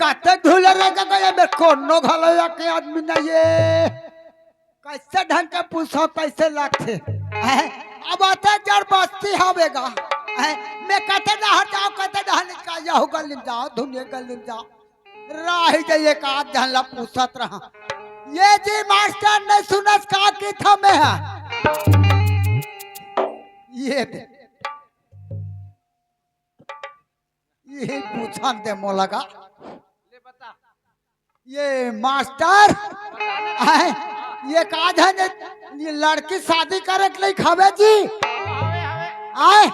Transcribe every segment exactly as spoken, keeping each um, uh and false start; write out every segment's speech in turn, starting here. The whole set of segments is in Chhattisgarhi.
आते धुले रह गए, एमे कोनो घलो एक आदमी नहीं है। कैसे ढंग के पूछो, कैसे लगथे? हैं? अब आते जड़ बस्ती हवेगा। हैं? मैं कहते डहर जाओ, कहते डहर निकल जाओ, गली में जाओ, धुनिया गली में जाओ। राही जाइए, एक आध झन ला पूछत रहा। ये जी मास्टर नहीं सुनस का की था मैं हा? ये दे। यही पूछन दे मोला का। ले बता। ये मास्टर, आय, ये का जाने, ये लड़की शादी करे के लइक हवे जी। हवे, हवे। आय,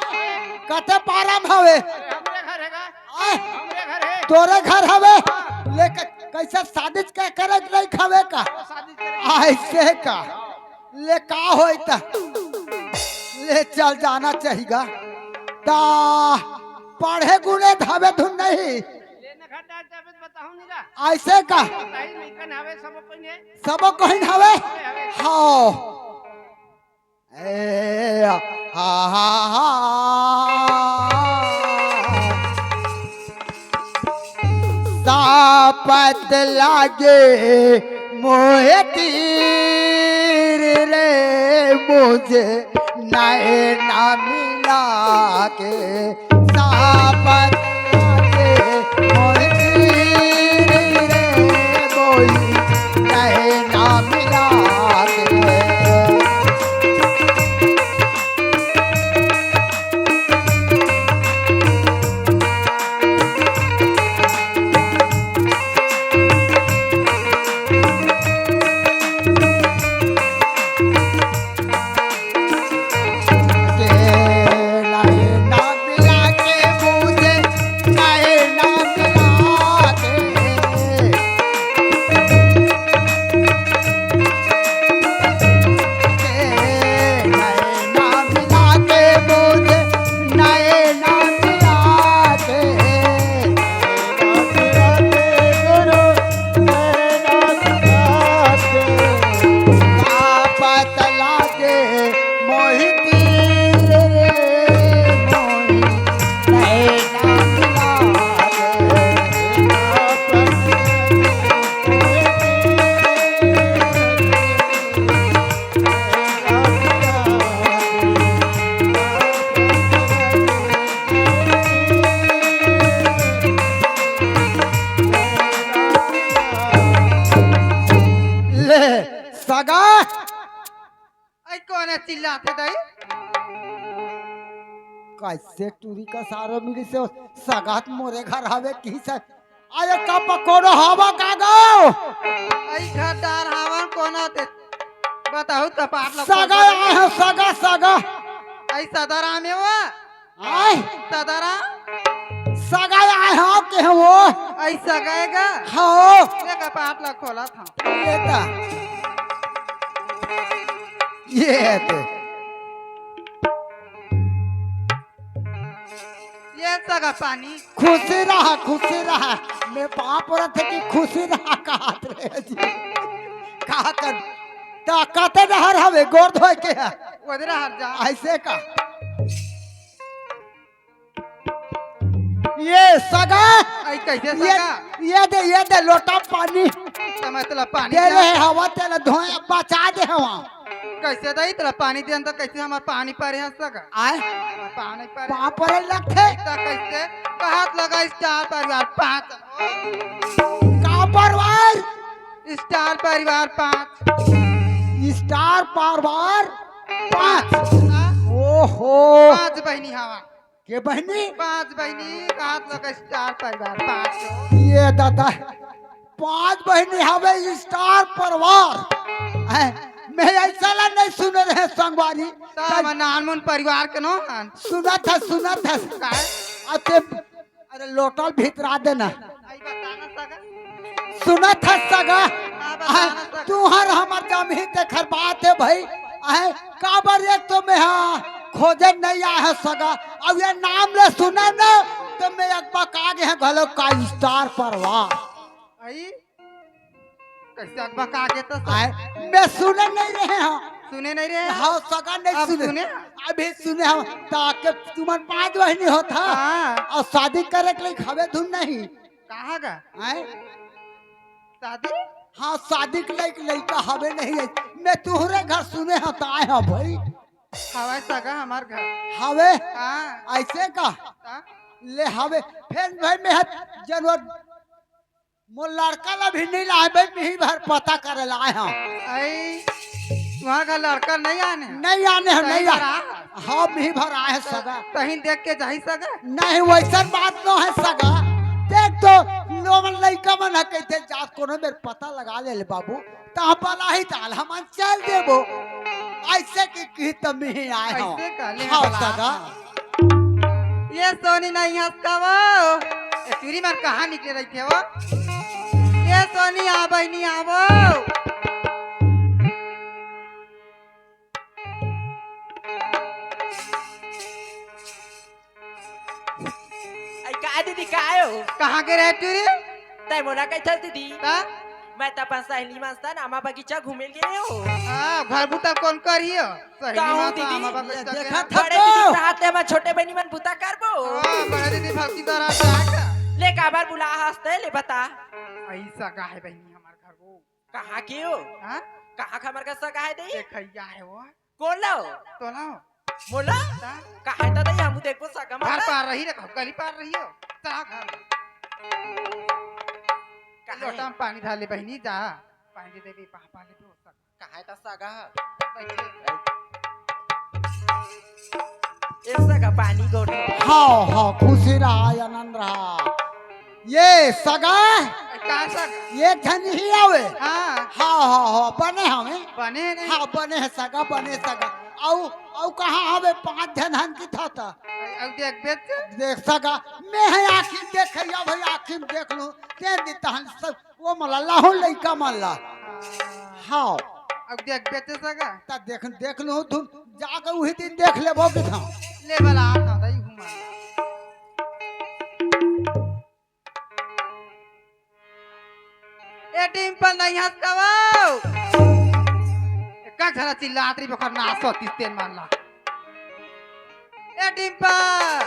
कते पारा म हवे। अरे, हमरे घर हे का? आय, हमरे घर हे। तोरे घर हवे। हाँ। लेकिन कैसे शादी के करे के लइक हवे का? शादी करे। ऐसे का? ले का होई त? ले चल जाना चाहिएगा। ता पढ़े गुणे धावे धुन नहीं। ले न घर डाल जाबे त बताहूं नहीं रा। ऐसे का? बताई नहीं कन हवे सब कोई ने। सब कोई हवे? हवे, हवे। हाँ। ए, हा, हा, हा। सापत लागे मोहे तीर रे, मुझे नैना मिला के। सापत लागे मोहे तीर रे, मोही नैना मिला के। ले, सगा। आई कोन चिल्लाथे दाई? कैसे टूरी का सारो मिली से सगात मोरे घर हवे की से? अरे का पकोड़ो हवा का गो? आई घर डार हवा कोन आथे? बताओ त पाट ला सगा खोल दे। आए हो, सगा, सगा। आई सदाराम हे वो? आय। सदाराम? सगा आए हो के हो? आई सगा हे गा? हाँ। ले का पाट ला खोला था। ये ता। ये ते। ये सगा पानी। खुशी रहा, खुशी रहा। मैं पाँव परत हे कि खुशी रहा कहत रहे जी। का कर? ता कते डहर हवे गोड़ धोए के है। ओदे डहर जा। ऐसे का? ये सगा। आई कैसे ये, सगा? ये दे, ये दे लोटा पानी। त मैं तोला पानी दे दे। रहे हवा तेला धोए बचा दे हवा। कैसे दई तोला पानी देन त कैसे हमर पानी परे हे सगा? आय। हमर पानी परे। पाँव परे लगथे। त कैसे? कहत लगा स्टार परिवार पाँच। का परिवार? स्टार परिवार पाँच। स्टार परिवार पाँच। हाँ। ओहो। पाँच बहिनी हवा। के बहिनी? पाँच बहिनी, कहत लगा स्टार परिवार, पाँच। ये दादा, पाँच बहिनी हवे स्टार परिवार। हैं, मैं ऐसा ला नहीं सुने रहे संगवारी। त हमर नानमुन परिवार के नो हन। सुनत हे, सुनत हे। काहे? अते, अरे लोटल भीतरा देना। आई बताना सगा। सुनत हस सगा? हाँ, बताना आय, सगा। तुहर हमर जमही तेखर बात हे भाई। आय, काबर एक तो मैं हा खोजे नहीं आए हस सगा। अब ये नाम ले सुने न, त मैं अकबका गे हँव घलो का स्टार परिवार। आई? कैसे अकबका गे त सगा? आय, मैं सुने नहीं रहे हँव। सुने नहीं रहे? हाँ, सगा नहीं अब सुने। सुने? अभी सुने हँव। त आके तुमन पाँच बहिनी होथा। हाँ। अउ शादी करे के लइक हवे धुन नहीं। कहाँ का? आए? शादी? हाँ, शादी के लइक-, लइका हवे नहीं है। मैं तुहरे घर सुने हँव, त आए हँव भाई। हवय सगा हमार घर। हवे? हाँ। अइसे का? हाँ। ले हवे। फेर भाई मैं ह-, जनवर, मोर लड़का ला भी नहीं लाए भाई, मिही भर पता करे लाए हँव। अई, तुँहर घर लड़का नहीं आने हँव? नहीं आने हँव, सही नहीं आने। बता। हाँ, मिही भर आए हँव सगा। तहीं देख के जाही सगा? नहीं, वइसन बात नोहे सगा। देख तो, लोगन लइका मन ह कहिथे, "जात कोनो मेर पता लगा ले ले बाबू।" तहाँ बलाही ताल हमन चल देबो। अइसे कि, कि त मिही आए हँव। अइसे का? ले हाँ, बला सगा। था। ये सोनी नहीं हँस का वो? ए टुरी मन कहाँ निकले रहिथे वो? ये सोनी आ बहिनी आवो। अई का दीदी, का आयो? कहाँ गे रहे टुरी? तैं मोला कहिथस दीदी। का? मैं त अपन सहेली मन संग आमा बगीचा घूमे ल गे हँव। हाँ, घर बुता कोन करही हो? सहेली कहूँ मन संग दीदी, आमा बगीचा ये गे देखत हँव। बड़े दीदी तो। साथ ले हमर छोटे बहिनी मन बुता करबो। हाँ, बड़े दीदी भलकी दरा का। ले काबर बुला हस तैं, ले बता। अई सगा हे बहिनी हमार घर वो। कहाँ के हो? हाँ? कहाँ के हमर घर सगा हे दे? देखइया हे वो। कोन ला हो? तोला हो। मोला? ता? कहाँ हे त दे, हमू देखबो सगा मन भर ला। पार रही रे, कहूँ गली पार रही हो। ता घर। कहाँ हे? लोटा म पानी धर ले बहिनी, जा। पानी दे देबे, पापा ले दो सगा। कहाँ हे त सगा? बइठे। ए सगा, पानी गोठे। हाँ, हाँ, खुशी रहा, आनंद रहा। ये सगा? का सगा? एक झन ही आवे। हाँ। हाँ, हाँ, हाँ, बने हवे। बने नहीं। हाँ, बने हे सगा, बने सगा। अउ, अउ कहाँ हवे? पाँच झन हन कि था ता। अउ देख बेच। देख सगा, मैं ह आँखी म देखे, या भाई आँखी म देख लूँ, तेन दिन तहन सब वो मन ला लाहूँ लइका मन ला। हाँ। अब देख बेचे सगा। त देख, देख लूँ धुन, जाके उही दिन देख लेबो कि था। ले बला, आता दई घुमा। ए डिम्पल नहीं हँस का वो? एका झरा चिल्लात रही बखर ना सतीश तेन मान ला। ए डिम्पल,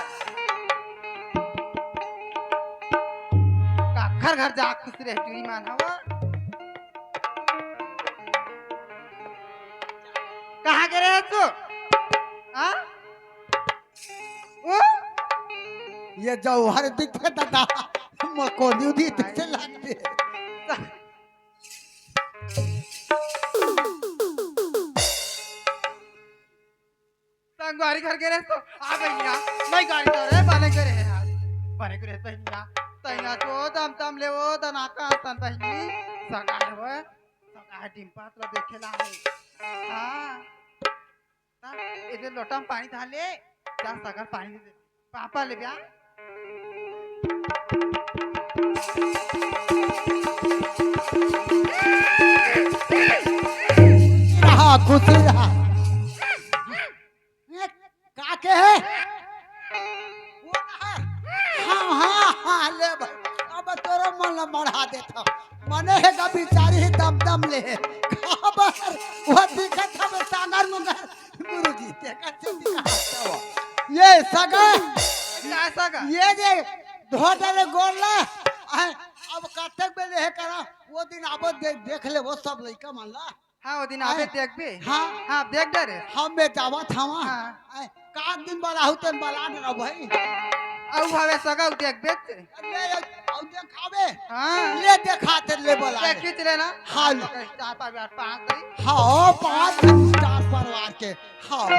काखर घर जा खुश रहे टुरी मान हवा। कहाँ गे रहे तू? हाँ? ओ? ये जौहर दिखे दादा, मकोनी दिखे लगथे। संगवारी घर गे रहे तो आ बहिनिया, नहीं गाड़ी तो रे, बने गे रहे यार, बने गे रहे बहिनिया, तैया तो दम दम ले वो दनाका तन बहिनी, सगा हे वो, सगा हे डिम्पा तो देखे ला हे। हाँ। हाँ, एदे लोटा म पानी धर ले, जा सगा पानी दे दे। पापा ले ब्या। रहा, खुशी रहा। ए, का के हे? वो ना हे। हाँ, हाँ, हाँ, ले भाई। अब तोरो मन ला बढ़ा देत हँव। मने हे का बिचारी ही दम दम ले हे। काबर? वो दिखत हवे सागर मुंगर। गुरुजी, तेका चेती कहा हवा। ये सगा, का सगा? ये जे धोटा ले गोड़ ला, आय, अब कतक बेले हे करा, वो दिन आबो दे-, देख ले वो सब लइका मन ला। हाँ, वो दिन आबे आय। देखबे। हाँ। हाँ, देख डरे। हम मैं जावत हवा। हाँ। आय, का दिन बलाहूँ तेन बला डरा भाई। अउ हवे सगा, उ देखबे ते। अरे, अउ देखाबे। हाँ। ले देखाते ले बला ले। देखित ले ना। हाँ। चार पाँच बार पाँच गई। हाँ, पाँच झन स्टार परिवार के। हाँ, हाँ।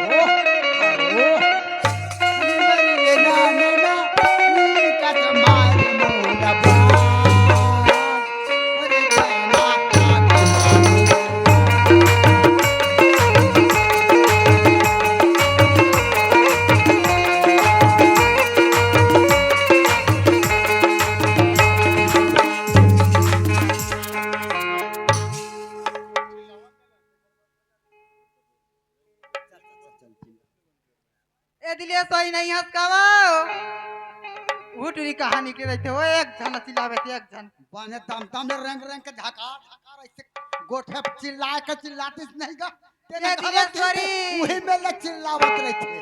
ए दिले सही नहीं हँस का वो। उठ रही कहाँ निकले रहिथे वो, एक झन चिल्लावे थे, एक झन। बने तम तम ले रेंग रेंग के झका झका रहिथे, गोठे चिल्लाए के चिल्लातिस नहीं गा। तेने ए दिले गलत की सॉरी। वही में ले चिल्लावत रहिथे।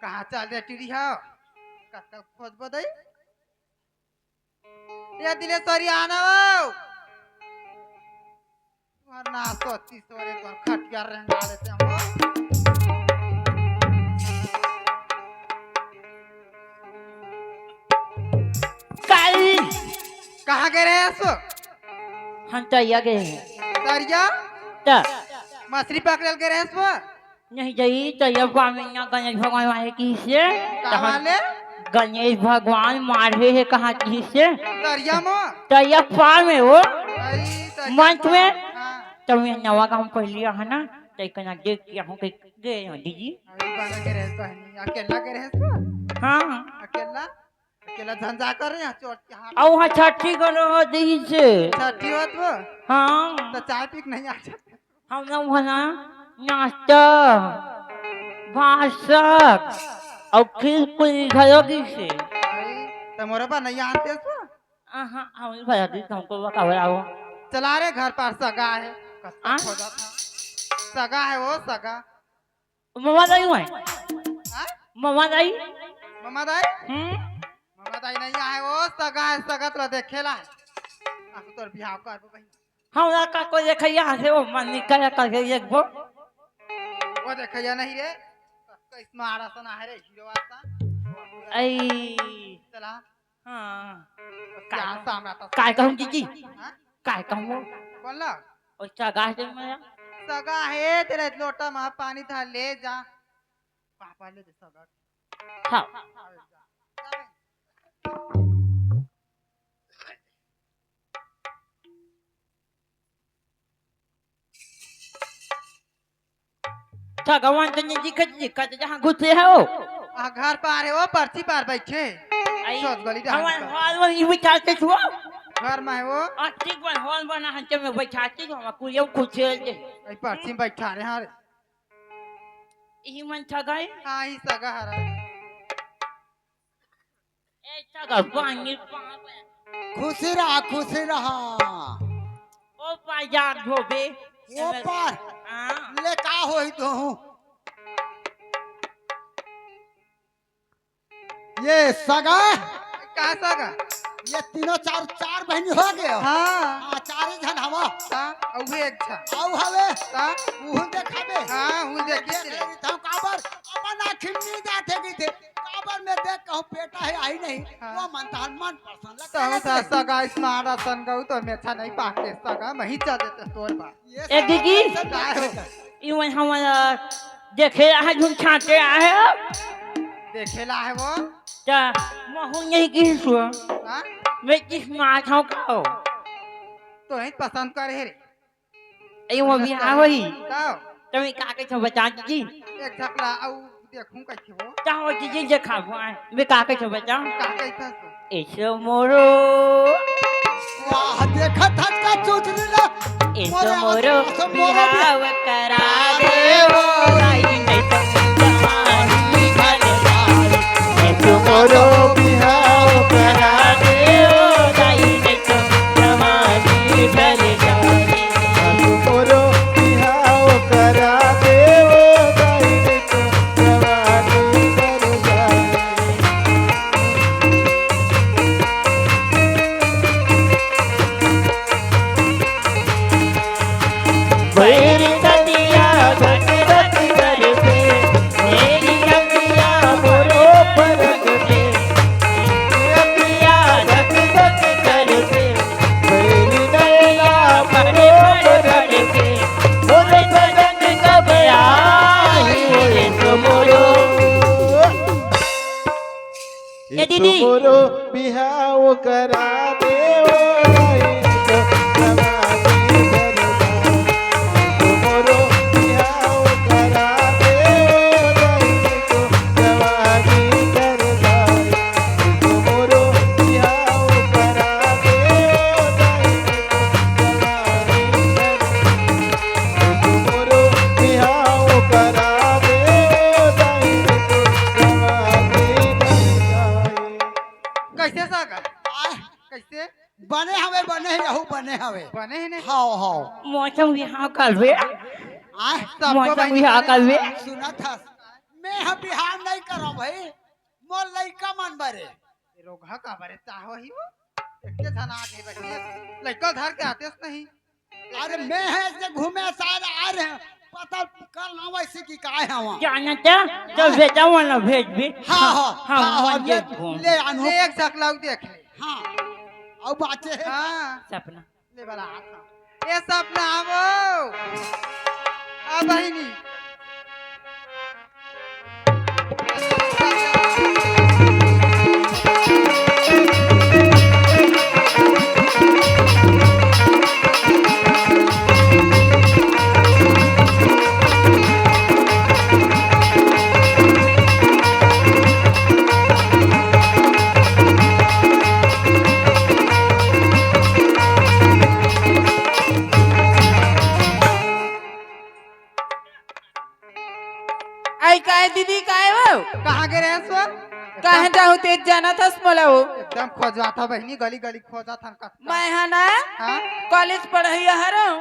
कहाँ चल रे टुरी हो? कतक खोजबो दई? ए दिलेश्वरी, आना हो। तोर ना सोची सोरे, तोर खटिया रेंगा देते हम। काई? कहाँ गए रहे हस? हम तरिया गए हैं। तरिया? त? मछली पकड़े गए रहे हस? नहीं जाई, तरिया पार में इहाँ गणेश भगवान मारे किहिसे। का त हम वाले? गणेश भगवान मारे हे कहा किहिसे। तरिया में? तरिया पार में हो। अरे, तरिया मंच पार। में। हाँ। त मैं नवा गाँव पहली आहा ना, त इकना देख के आहूँ के गए हो दीदी। अरे, बना के रहे बहनी, अकेला के रहे तो? हाँ। अकेला? अकेला झंझा कर रहे हैं, चोट के हाथ। अउ हाँ, छठी करो हो दीदी से। छठी होत वो? हाँ। त चाय पी के नहीं आ जाते? हम लोग है ना, नाश्ता, भात, साग, अउ खीर पूरी घलो किहिसे। अरे, त मोरे बा नहीं आते तो? आहा, हम नहीं भला दी, हमको बता, बताओ। चला रे, घर पर सगा है। कत्ता हाँ? खोजा था। सगा है वो, सगा। ममा दाई हुआ है? हाँ? ममा दाई? ममा दाई? हम्म? ममा दाई नहीं आए, वो सगा है, सगा तोला देखेला है। आसु तोर बिहाव करबो बहिनी। हमरा का कोई देखैया से वो मन निकल करके एक गो। वो देखैया नहीं रे। करिश्मा आड़ा सना है रे, हीरो आसन। ऐ। चला। हाँ। क्या सामना था? काय कहूँ जीजी? हाँ? काय कहूँ? बोल ना। ओ सगा हे मेरा। सगा हे, तेरा लोटा में पानी धर ले जा। पापा ले दे सगा। हाँ। सगवान तो नहीं दिखत, दिखत जहाँ घुसे है वो। आ, घर पार है वो, पर्ची पार बैठे। आई, सोच गली जहाँ हमारे निकल। हॉल में ये बिठाते छुआ। घर में है वो। आ, ठीक बन, हॉल बना है, जब मैं बैठाते छुआ, मैं कुल ये खुद से दे। आई, पर्ची में बैठा रहे, हाँ रे। यही मन सगा है? हाँ, ही सगा हरा। ए, सगा पानी पावे। खुशी रहा, खुशी रहा। ओ बाजार धोबे। ओ पार। हाँ। ले का होई तो हूँ। ये सगा। का सगा? ये तीनों चार, चार बहिनी हो गए हो। हाँ। हाँ, चार ही झन हवा। हाँ, अउ एक झन। अउ हवे। हाँ। उहुन देखाबे। हाँ, उहुन देखी देख ले। ले रही था काबर, अपन आँखी में नींद आथे की थे। काबर में देख कहूँ बेटा है, आई नहीं। हाँ। वो मन तहन मन पसंद लगता तो है। सगा इस मारा सन गऊ तो मैं अच्छा नहीं पाके सगा, मैं ही चल देते तोर बात। ए दीदी, का हो? इवन हमारा देखे रहा झुन छाटे आहे। देखेला है वो? त महू नहीं किहिस हो। हाँ? मैं किस मार खाऊं का हो? तो ही पसंद करे रे। ए, वो भी आ वही। तब? त मैं का कहिथों बता दीदी? एक झकला अउ देखूं कइसे हो। का हो दीदी, देखाबो आय। मैं का कहिथों बता? का कहिथस? एसो मोरो। वाह, देखत हस का चुचरी ला। एसो मोरे मोरो आँखी में, एसो मोरो बिहाव करा दे ओ दाई, नहीं तो जवानी ढल जाए। एसो मोरो बिहाव करा दे ओ दाई, नहीं तो जवानी ढल जाए। एसो मोरो बिहाव करा दे ओ दाई, नहीं तो जवानी ढल जाए। बैरी नदिया धक धक करथे, मेरी अखियाँ मोरो परगथे। अखियाँ धक धक करथे, बैरी नदिया मोरो परगथे। मोर सजन कब आही, मोरो ए दीदी। मोरो बिहाव करा दे ओ दाई, तो जवानी ढल जाए। मोरो बिहाव करा दे ओ दाई, तो जवानी ढल जाए। मोरो बिहाव करा दे ओ दाई, तो जवानी ढल जाए। मोरो बिहाव करा दे ओ दाई, तो जवानी ढल जाए। कैसे सागर? आय। कैसे? बने हवे, बने हे, यहू बने हवे। बने हे ने? हाव, हाव। मौसम बिहाव करबे। आय। सबको मौसम बहिनी बिहाव बने करबे। हवे। सुनत हस, मैं ह बिहाव नहीं करव भाई, मोर लइका मन बरे। रोगहा का बरे चाहो ही वो? एके झन आगे बइठे, लइका धर के आतेस नहीं। अरे मैं हे से घूमे सार आ रहे हैं, पता कर ना वइसे कि काय हे वहाँ। जाना था, तो हाँ। बेटा वाला भेज भी। हाँ, हाँ, हाँ, हाँ, हाँ, वहाँ ले, के घूम। ले आनू। ले एक सकलाऊ देख ले। हाँ, अउ बाचे हे। हाँ। सपना। ले बला हाथ हाँ। ए सपना आवो। आ बहिनी। आई काय दीदी, काय वो? कहाँ गे रहेस वो? कहाँ जाहूँ, तें जानत हस मोला वो। एकदम खोजवात हँव बहिनी, गली गली खोजत हन कतका। मैं हा ना हाँ? कॉलेज पढ़इया हरँव,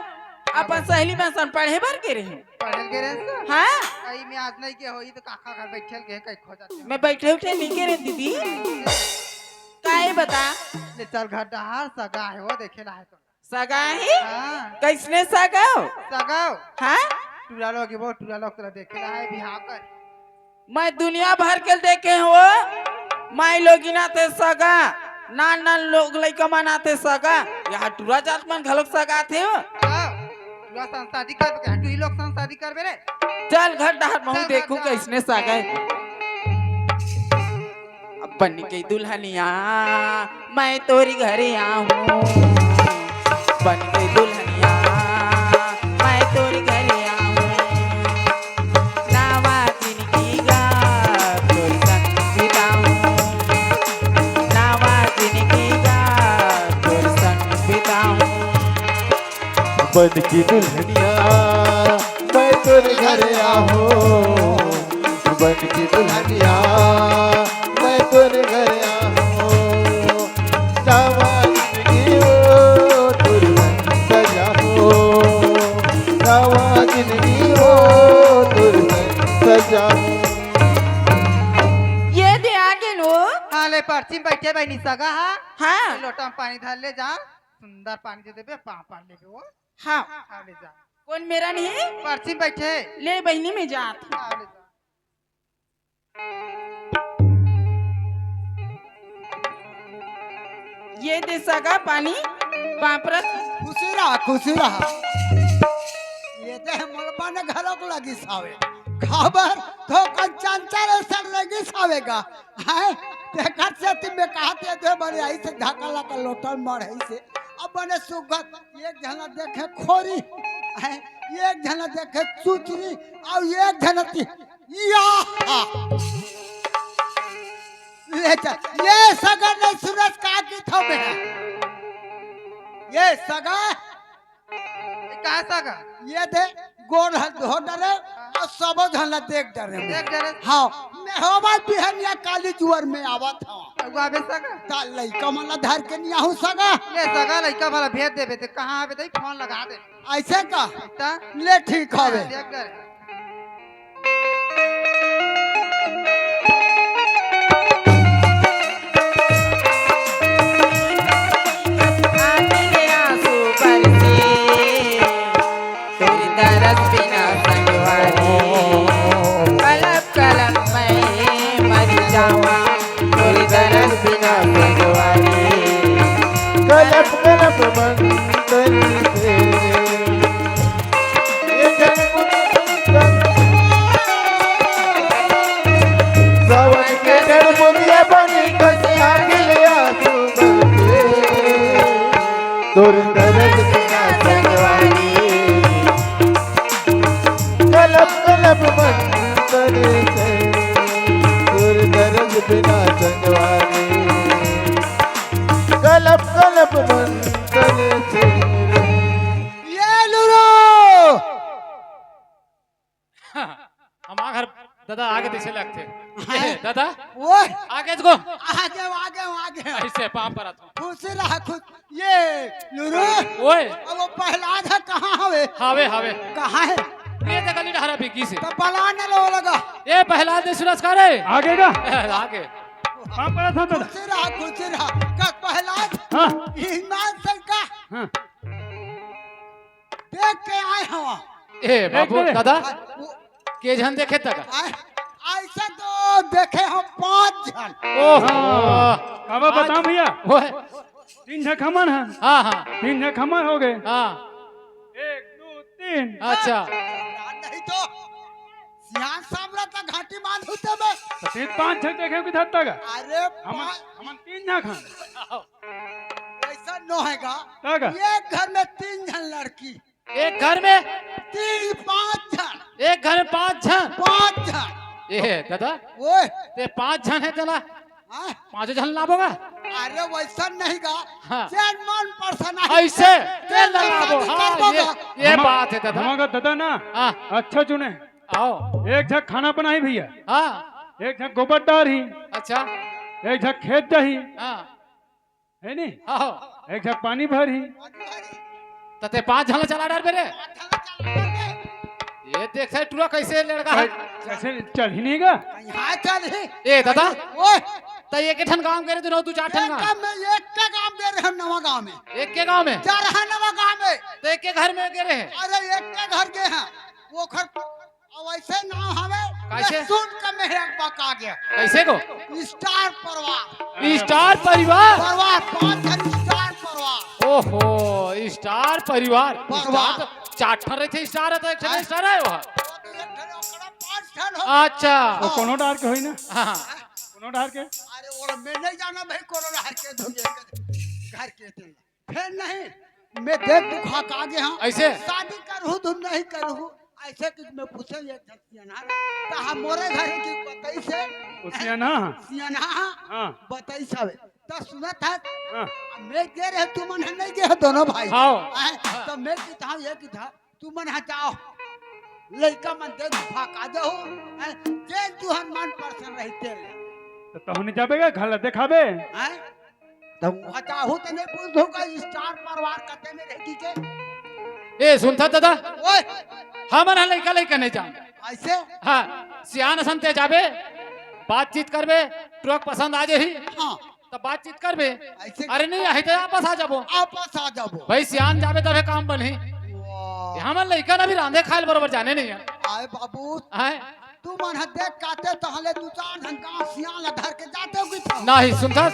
अपन सहेली मन संग पढ़े बर गे रहेंव। पढ़े गे रहेस? हाँ। अई मैं आज नइ गे होही त काका घर बइठे ल गे, कहीं खोजत हे। मैं बइठे उठे नइ गे रहेंव दीदी। काय बता? ले चल घर डहर, सगा हे वो, देखे ला हे तो। सगा हे? हाँ। कइसने सगा? सगा? हाँ? टूरा लोग हे वो, टूरा लोग तोला देखे ला हे, बिहाव कर। मैं दुनिया भर के देखे हँव, माईलोगिन आथे सगा, नान नान लोग लइका मन आथे सगा, यहाँ टूरा जात मन घलोक सगा आथे वो। हाँ, टूरा संग शादी करबे, टूरी लोग संग शादी करबे रे। चल घर डहर, महूँ चल घर देखहूँ डहर। कइसने सगा हे। अब बन के दुल्हनिया मैं तोरी घरे आहूँ, बन के दुल्हनिया मैं तोरी घरे आहूँ। नवा जिनगी गा तोर संग बिताहूँ, नवा जिनगी गा तोर संग बिताहूँ। बन की दुल्हनिया मैं तोर घर आहूँ, बन की दुल्हनिया मैं तोर घर आहूँ। नवा जिनगी वो तोर संग सजाहूँ, नवा जिनगी वो तोर संग सजाहूँ। ये दे आगे लो। हाँ, ले परछी म बइठे बहिनी सगा हा। हाँ। लोटा म पानी धर ले जा, सुंदर पानी दे देबे, पाँव पर लेबे वो। हाँ। हाँ, ले जा। कोन मेरा नहीं? परछी म बइठे। ले बहिनी, मैं जात हँव। हाँ, ले जा। ये दे सगा पानी, पाँव परत। खुशी रहा, खुशी रहा। ये दे मोर बने घलोक लगिस हवे। काबर तो कंचन चले सर लगिस हवे गा। हैं? तेकर सेती मैं कहत हँव, दे बड़े अइसे धका लगा लोटा म मढ़े से। अब बने सुगत एक झन देखे खोरी, हैं? एक झन देखे चुचरी, अउ एक झन ती-, या! ले चल, ये सगा नहीं सुनस का की थो मैं। ये सगा। ये का सगा? ये दे, गोड़ हाथ धो डरे, अउ सबो झन ला देख डरे। देख डरे। हाँ, मैं होवत बिहनिया काली जुवर में आवत हँव। अगुआ बे सगा। त लइका मन ला धर के नइ आहूँ सगा। ले सगा, लइका भला भेज देबे, ते कहाँ आबे, तहीं फोन लगा दे। अइसे का? त? ले ठीक हवे। देख डरे। आँखी ले आँसू बरसे, तोर दरस बिना संगवारी, कलप कलप मैं मर जावां, तोर दरस बिना संगवारी, कलप कलप मन तन से। सावन के डर मुनिया बनी कस आँखी ले आँसू बरसे। तोर दरस बिना संगवारी, कलप कलप मन तन से। तोर दरस बिना संगवारी, कलप कलप मन तन से। ये लुरो। हमार घर दादा आगे तइसे लगथे। हाँ। ए, दादा, ओए। आगे गो। आगे, आगे, आगे। अइसे पाँव परत हँव। खुश रहा, खुश। ये लुरु। ओए। अब वो प्रहलाद ह कहाँ हवे? हावे, हावे। कहाँ हे? ये जगह लीड हरा बिकी से। त बला न लो लगा। ए, प्रहलाद नइ सुनस का रे? आगे गा। आगे। पाँव परत हँव दादा। खुशी रहा, खुशी रहा। का प्रहलाद? हाँ। ईमान से का? हाँ। देख के आए हँव। ए बाबू, देख ले। दादा, हाँ, वो के झन देखे तक? आ, अइसे तो देखे हँव पाँच झन। ओहो। हाँ। अब पाँच। बताओ भैया। ओए। तीन झक हमन हन। हाँ, हाँ। तीन झक हमन हो गए। हाँ। एक, दो, तीन। अच्छा। नहीं तो सियान सामरा त घाटी बांध होते बे। तो तीन पाँच झक देखे कि धरता का? अरे हमन, पाँच। हमन तीन झक हन। अइसा नो हे गा। का गा? एक घर में तीन झन लड़की। एक घर में? तीन, पाँच झन। एक घर में पाँच झन? पाँच झन। ए दादा, ओए। ते पाँच झन हे तेला हाँ? पाँचों झन लाबो गा? अरे वइसन नहीं गा। हाँ। जेन मन परसन हे। अइसे? तेन तेन ला लाबो। शादी हाँ, करबो ये, गा। ये बात हे दादा। हमर दादा ना, हाँ। अच्छा चुने। आओ। एक झक खाना बनाही भैया। हाँ। एक झक गोबर डारही। अच्छा। एक झक खेत जाही। हाँ। हे नी? हाँ। एक झक पानी भरही। त ते पाँच झन ला चला डारबे रे। ये देख से टुरा कइसे लड़का हे। कइसे चलही नहीं गा? कहाँ चलही? ए दादा। ओए। त एक ठन गांव गे रहे, दू, दू चार ठन एक गांव। गांव में, एक के गांव गे रहे हम, नवा गांव में। एक के गांव में? चार है नवा गांव में। त एक के घर में गे रहे? अरे एक के घर गे हैं। ओखर अब अइसे नाम हवे, कइसे? सुन के मैं एक बका गया। कइसे को? स्टार परिवार। स्टार परिवार? परिवार, पाँच झन स्टार परिवार। ओहो, स्टार परिवार। परिवार। स्टार तो चार ठन रहिथे, स्टार हे त एक ठन हाँ। स्टार हे वो। एक ठन ओकरा पाँच ठन हो। अच्छा। वो कोनो डार के होही ना? हाँ। कोनो डार के? अरे वो मैं नहीं जाना भाई, कोनो डार के धुन घर के थे। फेर नहीं, मैं देख दुखा के आगे हँव। अइसे? शादी करहूँ तो नहीं करहूँ, अइसे कि मैं पूछे एक झन सियान, त हम मोरे घर की बताइस हे। वो सियान? सियान? हाँ। बताइस हवे। त सुनत हस? हाँ। मैं गे रहे, तुमन ह नहीं गे हो दोनों भाई। हाँ। हैं? त मैं किथँव, ये किथँव, तुमन ह जाओ, लइका मन दे दुखा के आ जाओ, हैं? जेन तुहर मन परसन रही तेन ले। त तहूँ नहीं जाबे गा, घर ला देखाबे? हैं? त उहाँ जाहूँ त नहीं पूछहूँ का स्टार परिवार कते में रही के? ए, सुनथा दादा? ओए! हमन ह लइका, लइका नहीं जान। अइसे? हाँ, सियान असन ते जाबे, बातचीत करबे, ट्रक पसंद आ जाही। हाँ। त बातचीत करबे। अइसे? अरे नहीं, आही त वापस आ जाबो। वापस आ जाबो। भाई, सियान जाबे तभे काम बनही। वाह। हमन लइका ना भी रांधे खाए ल बरोबर जाने नहीं हे। आए बाबू। हैं? तुमन ह देख काते तहले दू चार झन गाँव सियान ला धर के जाते हो कि नहीं, सुनथस?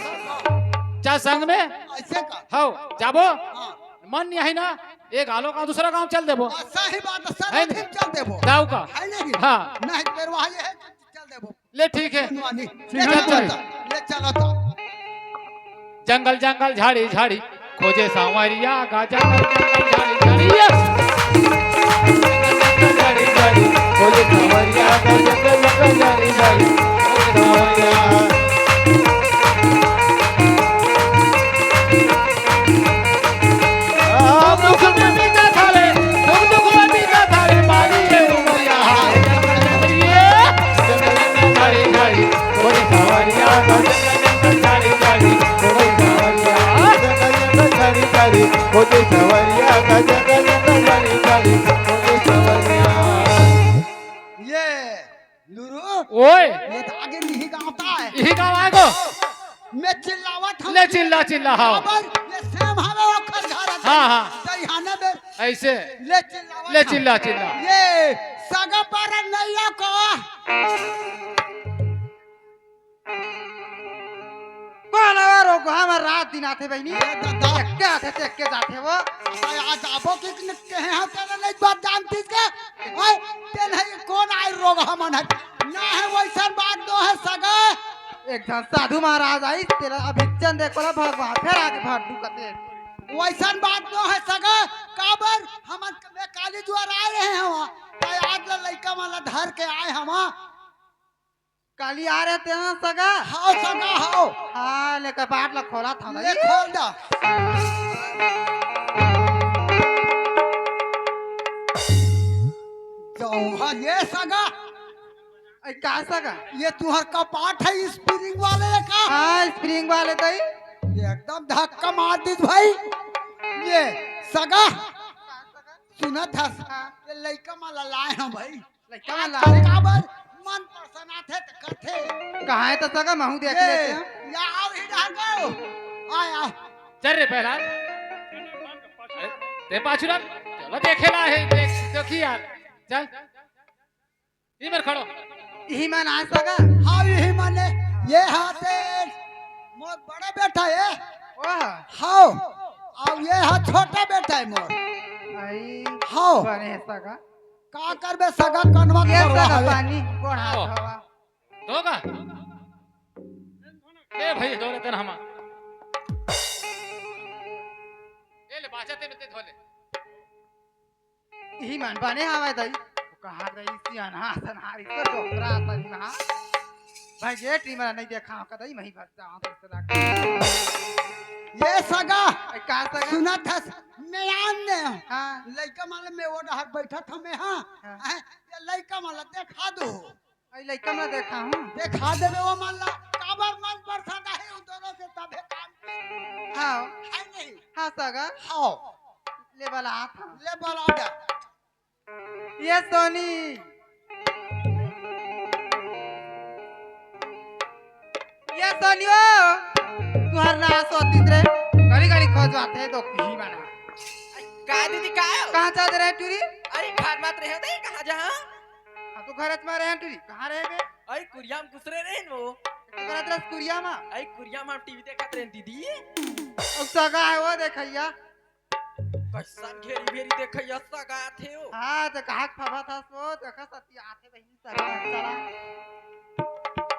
चाहे संग में? अइसे का? हव, जाबो? हाँ। मन नहीं आही ना, एक आलो गाँव दूसरा गाँव चल देबो। हाँ, सही बात हे, सर, है नहीं? चल देबो। जाओ का? है नहीं? हाँ। नहीं, फिर वहाँ ये है, चल देबो। ले ठीक हे। सुनवानी। ठीक ले हे, चल, चल। ले चलो तो। जंगल जंगल झाड़ी झाड़ी खोजे सांवरिया का, जंगल जंगल झाड़ी झाड़ी, ये। जंगल जंगल झाड़ी झाड़ी खोजे सांवरिया का, जंगल जंगल झाड़ी झाड़ी खोजे सांवरिया। हम लोग सुनने भी ना था रे, हम लोग को भी ना था रे, बारी ये उमरिया, हाय, जंगल जंगल ये, जंगल जंगल झाड़ी झाड़ी खोजे सांवरिया का, जंगल जंगल झाड़ी झाड़ी खोजे सांवरिया, जंगल जंगल झाड़ी झाड़ी खोजे सांवरिया का, जंगल जंगल झाड़ी झाड़ी खोजे सांवरिया। ये लुरु, ओए। ये तो आगे नहीं गाँव का है। इही गाँव आए गो। मैं चिल्लावत हँव। ले चिल्ला, चिल्ला, हाँ। काबर ये सेम हवे ओखर घर है। हाँ, हाँ। तो यहाँ ना बे। अइसे। ले चिल्लावत ले हँव। चिल्ला, चिल्ला। ये सगा पर नैया को। कोन हवे रोगहा हमर रात दिन आथे बहिनी? ए दादा। एक्के आथे ते एक्के जाथे वो। अबे आज आबो कि न-, कहे हाँ तेला नहीं बात जानतिस का? ओए, ते नहीं कोन आए रोगहा मन हे? ना हे वइसन बात नो हे सगा। एक झन साधु महाराज आइस, तेला अभिचन देख बोला भगवान, फेर आगे भर दू कते। वइसन बात नो हे सगा, काबर हमन क-, मैं काली जुआर आए रहे हँव, त आज ला लइका मन ला धर के आए हँव। काली आ रहे तेहा सगा? हव सगा, हव। हाँ, ले कपाट ला खोलत हँव ना। ले खोल दा। जौहर ये सगा। ए, का सगा? ये तुहर कपाट हे spring वाले का? हाँ, spring वाले दई। ये एकदम धक्का मार दिस भाई। ये सगा, सुनत हस? हाँ। ये लइका मन ला लाए हँव भाई। लइका मन ला आजकल रे। काबर मन पसंद आथे त करथे। कहाँ हे त सगा, महूँ देख ये, लेते हैं। या आओ, इधर आओ। आय, आय। चल रे प्रहलाद। अरे, ते पाछू ला। चलो देखे ला हे, देख, देखी यार। चल। इही मेर खड़ो। इही मन आय सगा? हाँ, इही मन हे। ये हा ते मोर बड़ा बेटा हे। वाह। हाँ। अउ ये हा छोटा बेटा हे मोर। आई। हाँ। बने हे सगा। का करबे सगा, कनवा ये करवा सगा हवे। पानी गोड़ हाथ आओ। धोवा। धोगा? ए भाई, धो लेते ना हम। ए ले, बाचा ते में ते धो ले। इही मन बने हवय दई। कहाँ दई सियान हा सनहारी तो डोकरा सनहा। भाई ये टीम नहीं देखा का दई, मही भर जाओ तो इस तरह का। ये सगा, ए, का सगा? सुनत हस, मैं आन ने। हाँ। लइका मन ल मैं ओ डहर बैठत हँव मैं, हाँ। हाँ। हैं? ये लइका मन ल देखा दो। अई लइका मन ल देखा हूँ। देखा देबे ओ मन ला, काबर मन पसंद आही उ दोनों से तभे काम के। हाँ। है नहीं? हाँ सगा। हाँ। ले बला आता। ले बला जा। ये सोनी। ये सोनी ओ। तुहर ना सोतीस रे। घड़ी घड़ी खोजवाथे दो किही बना। का दीदी का? कहाँ जात रहे टूरी? अरे घर मत रहे दे, कहाँ जा? हाँ, तो घर च मा रहे टूरी, कहाँ रहे बे? अई कुरिया म घुसरे रहे न वो। तो करत रहे कुरिया मा? अई कुरिया म टीवी देखत रहे दीदी। अब सगा हे वो देखइया। कइसन घेरी भेरी देखइया सगा आथे वो। हाँ, तो कहाँ के फबा था सो, देखा सती आथे बहिनी सगा चला।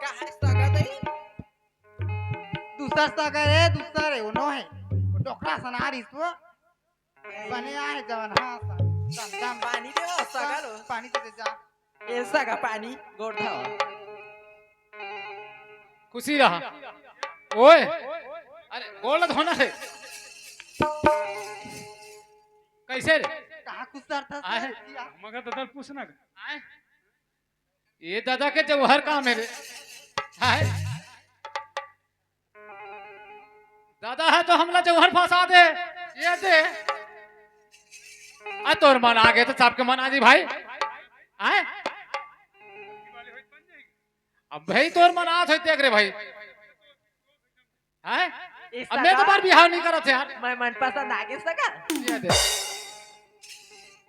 कहाँ सगा दई? दूसर सगा रे, दूसर हे, वो नो हे। वो डोकरा सनहारी सो। बने आए जवन, हाँ, सा-, सा-, सा-, पानी दे, ओ, सगा लो। पानी दे दे जा। ए, सगा पानी, गोड़ धो। खुशी रहा। ओए, अरे, गोड़ धोना हे। कैसे रे? कहाँ खुश रहता आए। सर, किया? मगर दादा पूछना का? आए। ये दादा के जौहर काम हे रे। आए। दादा हे तो हमला जौहर फंसा दे, ये दे। आ तोर मन आगे तो सबके मन आ जी भाई। आए? अब भाई तोर मन आत होई देख रे भाई। आए? ए अब मैं तो सगा, बार बिहाव नहीं करत हे यार। मैं मन पसंद आगे सगा। ये दे।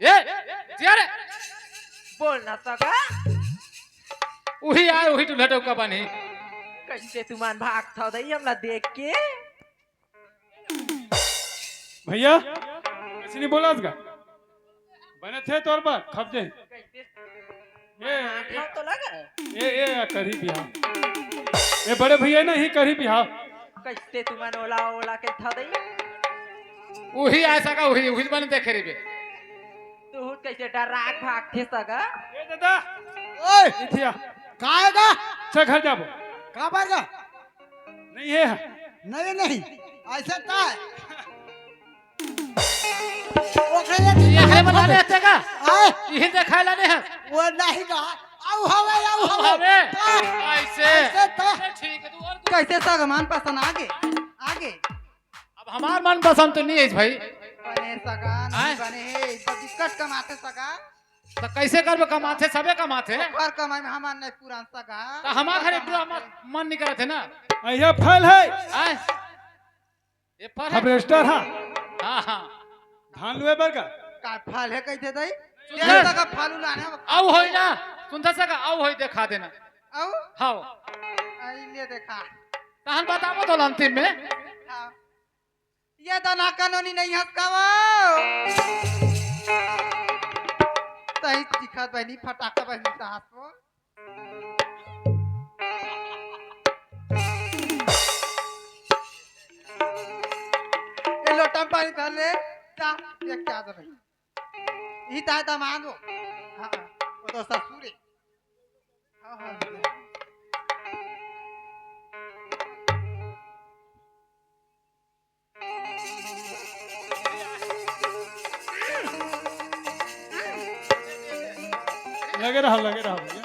ए, जिया रे। बोल ना सगा। उही आए, उही टूल्हा टौका बनी। कइसे तुमन भागथव दई हमला देख के? भैया, कइसे नहीं बोलस गा? बने थे तोर बर, खप दे। कइसे? ए, हाँ, ए, खाओ तो लगा। ए, ए, या करही बिहाव। ए, बड़े भैया ना ही करही बिहाव। कइसे तुमन ओला, ओला कहिथव दई? उही आए सगा, उही, उही बने देखे रहिबे। तू कइसे डरा के भागथे सगा? ए, दादा। ओए! इथिया। का हे गा? चल घर जाबो। का बर गा? नहीं हे। नहीं, नहीं। अइसे का हे? ओकरे ये ये है बना ले तेगा। आए। ये देखाय ला नहीं हे। वो नहीं गा। आऊ हवे, आऊ आऊ हवे। हवे। हाँ। अइसे। अइसे तो। ठीक हे, तू और तू कइसे सगा मन पसंद आगे? आगे। अब हमार मन पसंद तो नहीं हे भाई। बने सगा, नहीं आए। बने हे। इतना दिक्कत कमाथे सगा। त कइसे करबे, कमाथे, सबे कमाथे। ओकर कमाई में हमार नहीं पूरा सगा। त हमार घरे पूरा मन, मन नहीं करत हे ना। आ, ये फल हे। आए। ये फल हे। हार्वेस्टर हा। हाँ, हाँ। धान लुए बर का? का फल हे कहिथे दई? सुन ये ले। सगा फल लाने। आऊ होई ना। सुन त सगा, आऊ होई देखा देना। आऊ? हाँ। आई ले देखा। तहन बताबो तो अंतिम में। हाँ। ये दना कानूनी नहीं हंस का वो। सही दिखत बहिनी, फटाका बहिनी त हंसो। ये लोटा में पानी भर ले, जा, ये क्या दे भाई? यही ताय दामाद हो। हाँ, वो तो ससुर हे। हाँ, हाँ। लगे रहो, लगे रहो भैया।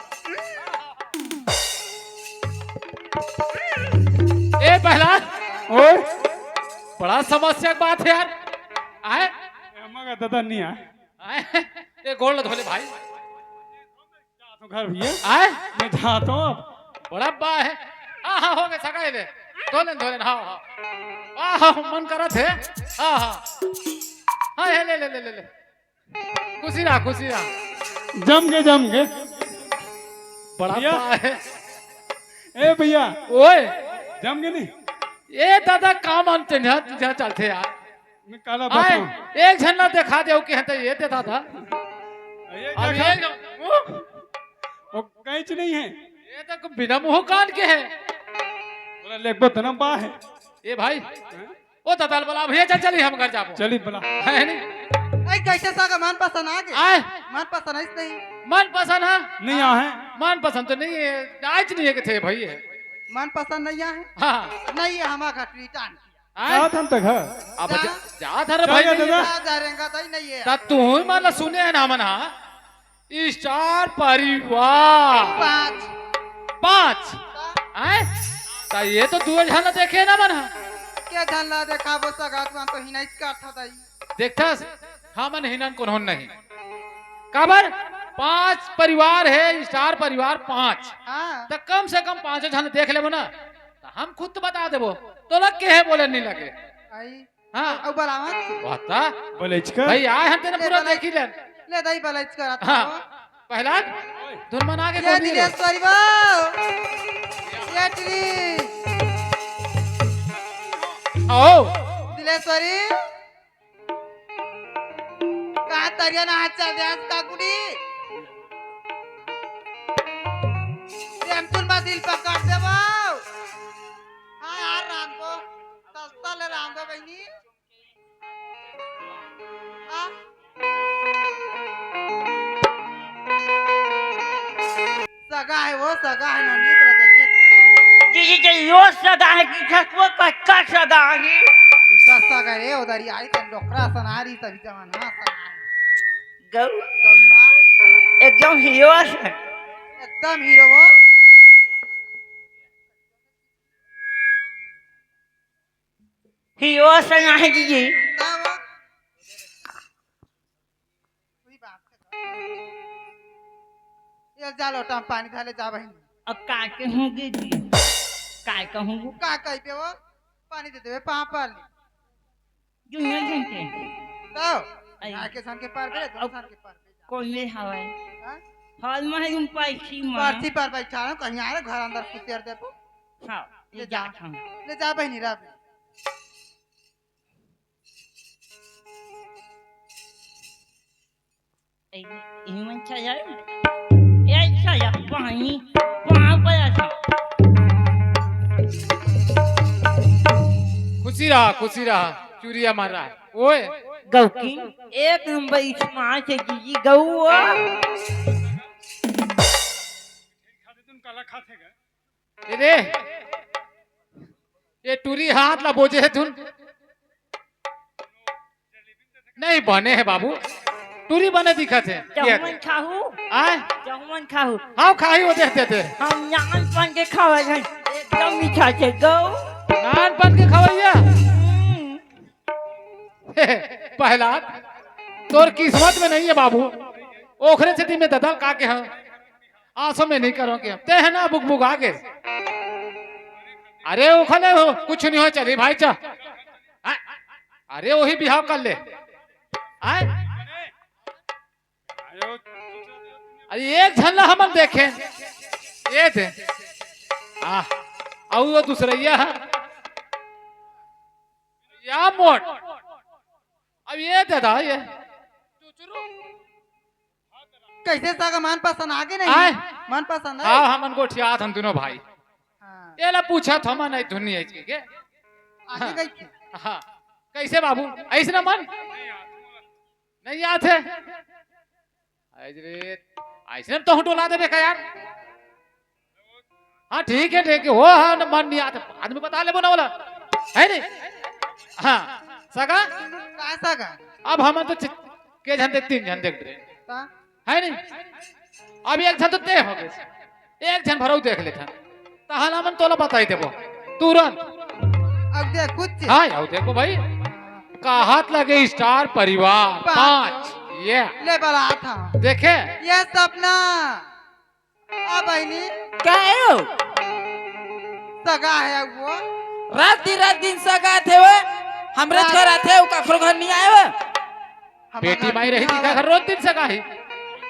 ए प्रहलाद, ओए। बड़ा समस्या के बात हे यार। आए? ए, मगर दादा नहीं आए। आए? ए गोड़ धोले भाई। घर भैया। आय? मैं जाता हूँ अब। बड़ा बा हे। हाँ, हाँ, हो गे, सगा हे ले। धो लेन, धो लेन, हाँ, हाँ। आह, मन करत हे। हाँ, हाँ। हाँ, हे ले, ले, ले, ले, ले। खुशी रहा, खुशी रहा। जम गे, जम गे। बड़ा भैया। बा हे। ए भैया। ओए। जम गे नहीं? ए दादा, काम अंत न तुझे चलथे यार। मैं काला आय, बताऊं? एक झन ला देखा देव के हते ये दे दादा। ये अब क्या ये खा- जो, वो, वो कैच नहीं है। ये तो बिना मुंह कान के हे। बोला, "लेगबो तो ना बा हे।" ए भाई, हैं? ओ दादा बोला, "भैया चल, चली हम घर जाबो।" चली बोला। हे नहीं? ए, कैसे सगा मन पसंद आ गे? आय। मन पसंद है नहीं? मन पसंद हे? नहीं आ हे। मन पसंद तो नहीं हे, आज नहीं हे कि थे भाई हे। मन पसंद नहीं आ हे? हाँ। नहीं हे, हमारा घर return किया। आय? जात हन तक ह। अब जा। जा, जात हन रे चल भाई, जा नहीं दादा। हे। जा, जा, रेंगा तई नहीं हे। त तू ही मन ला सुने हे ना मन हा। स्टार परिवार। पाँच। पाँच? त? आय? त ये तो दू झन ला देखे ना मन हा। के झन ला देखाबो सगा, तुमन तो ही नहीं करथा दाई। देखथस, हमन हिनन कोनो नहीं। काबर? पाँच परिवार हे, स्टार परिवार पाँच। हाँ। त कम से कम पाँचों झन देख लेबो ना, त हम खुद तो बता देबो। तोला के हे बोले नहीं लगे। आई। हाँ। अउ बलावत? बता। बलेचकर। भाई आय हम तेने ले पूरा बला-, देखी लेन। ले दाई बलेचकर आता हाँ। हो। पहला धुन मना के ये कौन दिलेश्वरी बा। ये टीरी। आओ। दिलेश्वरी। का तरिया नहा चल दे आज का कुड़ी? प्रेम तुन बा दिल पकड़ देबो। हाँ यार, रांधो। सस्ता ले रांधो बहिनी। हाँ? सगा हे वो, सगा हे, नोनी तो देखे। जीजी के यो सगा हे कि ठकुआ कच्चा सगा हे? दूसरा सगा रे, उधर ही आई त डोकरा सनारी सभी जवान, हाँ, सनारी। गौ। गौ माँ। एकदम हीरो से। एकदम हीरो वो। हीरो से ना हे जीजी। का वो? वही बात है। ये जा लोटा में पानी धर ले जा बहिनी। अब का कहूँगी जी? का कहूँगी? का कहिबे वो? पानी दे देबे, पाँव पर ले। दुनिया झन के। तो, आई। यहाँ के झन के पार बे, दोनों अब झन के पार बे। कौन ले हवाई? हाँ? हॉल में है, तुम पैसी में। पर्ची पर बैठा रहा हूँ, कहीं आ रहे, घर अंदर कुतेर देबो। हाँ, ले ये जा। जात हूँ। ले जा बहिनी, रह बे। ए, इही मन छा जाए। ए, छा जा, पानी, पाँव पर आ जा। खुशी रहा, खुशी रहा, चूरिया मार रहा है। ओए। गौकी, एक नंबर स्मार्ट है जीजी, गौआ। ए रे, ये टूरी हाथ ला बोजे हे तुन। नहीं बने हे बाबू, टूरी बने दिखत हे। ये चहुमन खाहू। आय? चहुमन खाहू। हाँ, खाही वो देख देते। हम नानपन के खावत हन, एकदम मीठा छे, गौ। नानपन के खवैया? हम्म। पहला, तोर किस्मत में नहीं है बाबू, ओखरे सेती में ददल का के हाँ। आसो में नहीं करो के, ते है ना बुक बुक आगे। अरे उखले हो, कुछ नहीं हो, चली भाई चा। आ, अरे वही बिहाव कर ले। आय? अरे एक झन ला हमन देखे, ये थे। आ, अउ वो दूसरैया है। या मोट। अब ये दादा, ये। कैसे सगा मन पसंद आगे नहीं? आय। मन पसंद है? हाँ, हमन गोठियात हन दुनों भाई। हाँ। ये ला पूछत हमन नहीं धुन नहीं है के। आगे गई थी। हाँ। कैसे बाबू? ऐसे ना मन? नहीं आत हे। आज रे, ऐसे तो हम डोला देबे का यार? हाँ, ठीक है, ठीक है। हो, हाँ, न मन नहीं आत हे। बाद में बता लेबो ना वाला। है नहीं? हाँ, सगा? का सगा? अब हमन तो चि-, के झन देख, तीन झन देख रहे। का? है नहीं? अब एक झन तो ते हो गए। एक झन भरऊ देख लेथन। तहन हमन तोला बताई देबो। तुरंत। अब देख कुछ। हाँ, अब देखो भाई। कहत लगे स्टार परिवार पाँच। पाँच। ये। ले बला था। देखे? ये सपना। आ बहिनी। का हे वो? सगा हे वो। रात दिन, रात दिन सगा आथे वो। हमरे घर आथे वो, काकरो घर नहीं आए वो। हमर बेटी घर माई रही, नहीं आवे। घर रोज दिन सगा ही।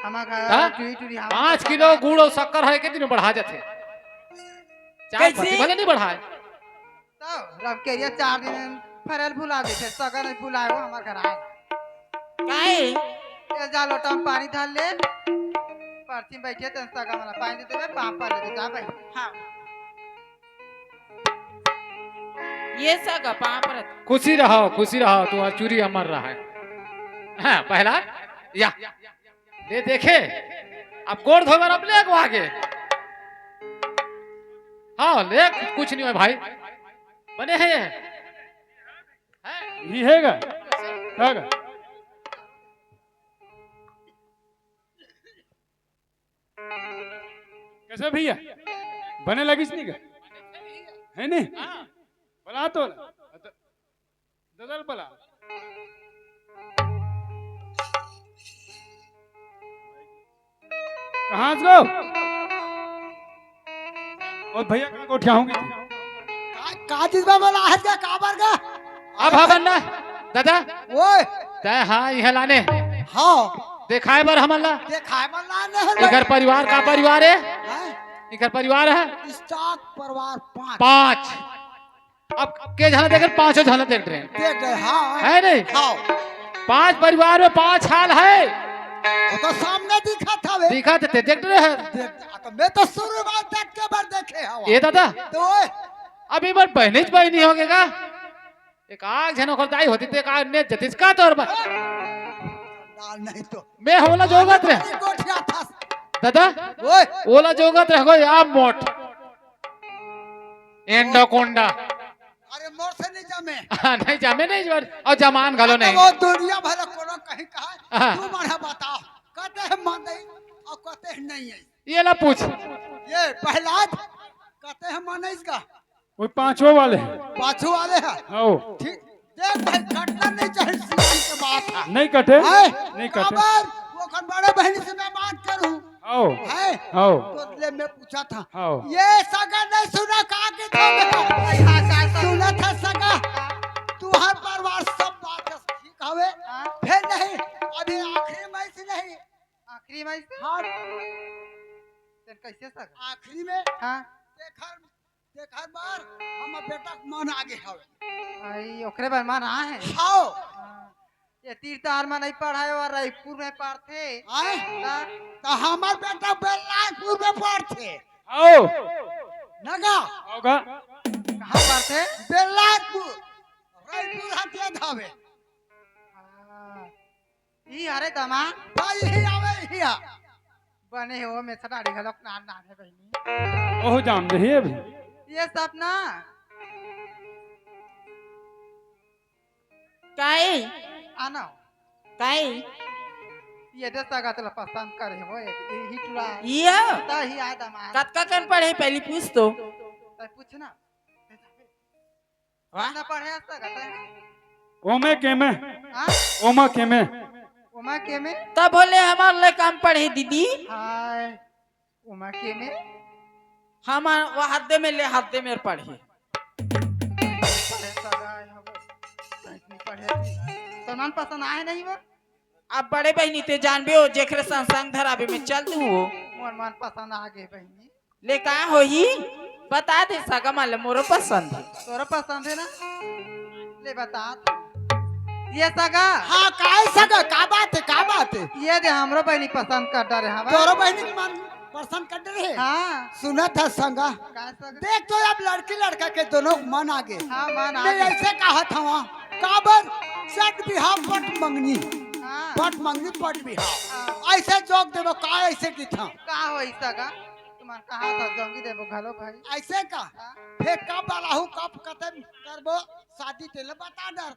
हमर घर हाँ? चुरी चुरी आवे। पाँच किलो गुड़ अउ शक्कर हे, के दिन बढ़ा जाथे। चाय कैसे? पत्ती भले नहीं बढ़ाए। तो रमकेरिया चार दिन फरल भुला देथे, सगा नहीं भुलाए वो हमर घर आए। काहे? ये जा लोटा में पानी धर ले, परती में बैठे तन सगा मन ला पानी दे देबे, पाँव पर ले जा भाई। हाँ। ये सगा पाँव परत। खुशी रहो, खुशी रहो, तुम्हार चुरी अमर रहे। हाँ, पहला या। ले देखे, अब गोड़ धोए बर अब ले आगे। हाँ, ले, कुछ नहीं होय भाई। बने हे। हैं? ये हे गा? का गा? कैसे भैया? बने लगिस नहीं गा? हे नहीं? हाँ। बला तो ला। द-, ददल बला। कहाँ से गो? ओ भैया, कहाँ गोठियाहूँ गा? का, का चीज बा बोला है क्या? काबर गा? अब हवन ना, दादा। ओए। तैं हाँ, इहे लाने। हाँ। देखाए बर हमन ला। देखाए बर लाने हन एकर भाई। परिवार का परिवार हे? हैं? एकर परिवार हे? स्टॉक परिवार पाँच। पाँच। अब के झन देखे, पाँचों झन देख रहे हैं। देख रहे, हाँ। हे नहीं? हाँ। पाँच परिवार में पाँच हाल हे। वो तो सामने दिखत हवे। दिखत हे, देख रहे हैं। देख, आ तो मैं तो शुरुआत देख के बर देखे हवा। ये दादा। तो ओए। अब ये बर बहिनीच बहिनी होगे का? एक आग झन ओकर दाई होती, तो एक आग ने जतिस का तोर बर। ना, नहीं तो। मैं ओला जोगत रहे। गोठिया था। दादा, ओए। ओला जोगत रहे, कोई आप मोट। एंडोकोंडा। अरे मोर से नहीं जमे। हाँ, नहीं जमे नहीं जमे। अउ जमान घलो नहीं। वो दुनिया भर कोनो कहीं कहा, हाँ। तू मना बताओ, कते हे मन नहीं अउ कते हे नहीं हे। ये ला पूछ। ये प्रहलाद, कते हे मन नहीं इसका? वो पांचों वाले हे। पांचों वाले हे? हाँ। ठीक, देख भाई, कटना नहीं चाहिए, सीधी सी बात हे। नहीं कटे, हैं? नहीं कटे। काबर, वो खन बड़े बहिनी से मैं बात करूँ। आओ। हैं? आओ। तो ले मैं पूछा था। आओ। ये सगा नहीं सुना का कि तुम सुना था सगा। तुहार परिवार सब बात ठीक हवे। हाँ। फिर नहीं, अभी आखिरी में से नहीं। आखिरी में से? हाँ। तेन कैसे सगा? आखिरी में? हाँ। देखर, देखर बार, हमर बेटा के मन आगे हवे। भाई, ओकरे बर मन आहे। हाँ। हाँ। ये तीर तार में नहीं पढ़ाए अउ रायपुर में पढ़थे। आए? हाँ। तो हमर बेटा बेलायतपुर में पढ़थे। आओ। नगा। आओ गा। कहाँ पढ़थे? बेलायतपुर। रायपुर हटिया धावे। हाँ। ई हरे दमा। तो यही आवे, यही आ। बने हो, मैं सटाड़ी घलोक नान नान हे बहिनी। ओह जान रही हे अभी। ये सब ना। काई? आना। काई? ये दे सगा तोला पसंद करे हो, ये, ये ही टुरा। ये? ता ही आ दमा। कतका कन पढ़े पहली पूछ तो? तै पूछ ना। वाह। कितना पढ़े आज तक आता है? ओमे के में। हाँ? ओमा के में। ओमा के में? तब बोले हमार ले कम पढ़े दीदी। हाय। ओमा के में? हमार वो हद्दे में ले हद्दे में पढ़े। पढ़े सगा है वो। नहीं पढ़े। तो मन पसंद आए नहीं वो? अब बड़े बहिनी ते जानबे हो, जेकरे संग संग धराबे में चल तू हो। मोर मन पसंद आ गे बहिनी। ले का होही? बता दे सगा मन ल मोरो पसंद हे। तोरो पसंद हे ना? ले बता तू। ये सगा। हाँ, काय सगा? का बात हे? का बात हे? ये दे हमरो बहिनी पसंद कर डरे हवा। तोरो बहिनी के मन पसंद कर डरे हे? हाँ। सुनत हे संगा। का सगा? देख तो अब लड़की लड़का के दोनों मन आगे। हाँ, मन मैं आगे। ऐसे कहत हवा, काबर चट बिहाव पट मंगनी। हाँ। पट मंगनी पट बिहाव। हाँ। ऐसे जोक देबो का ऐसे किथा? का होई सगा? तुमन कहा था जंगी देबो घलो भाई। ऐसे का? हाँ। फेर कब बलाहू, कब कतन करबो शादी तेला बता डर।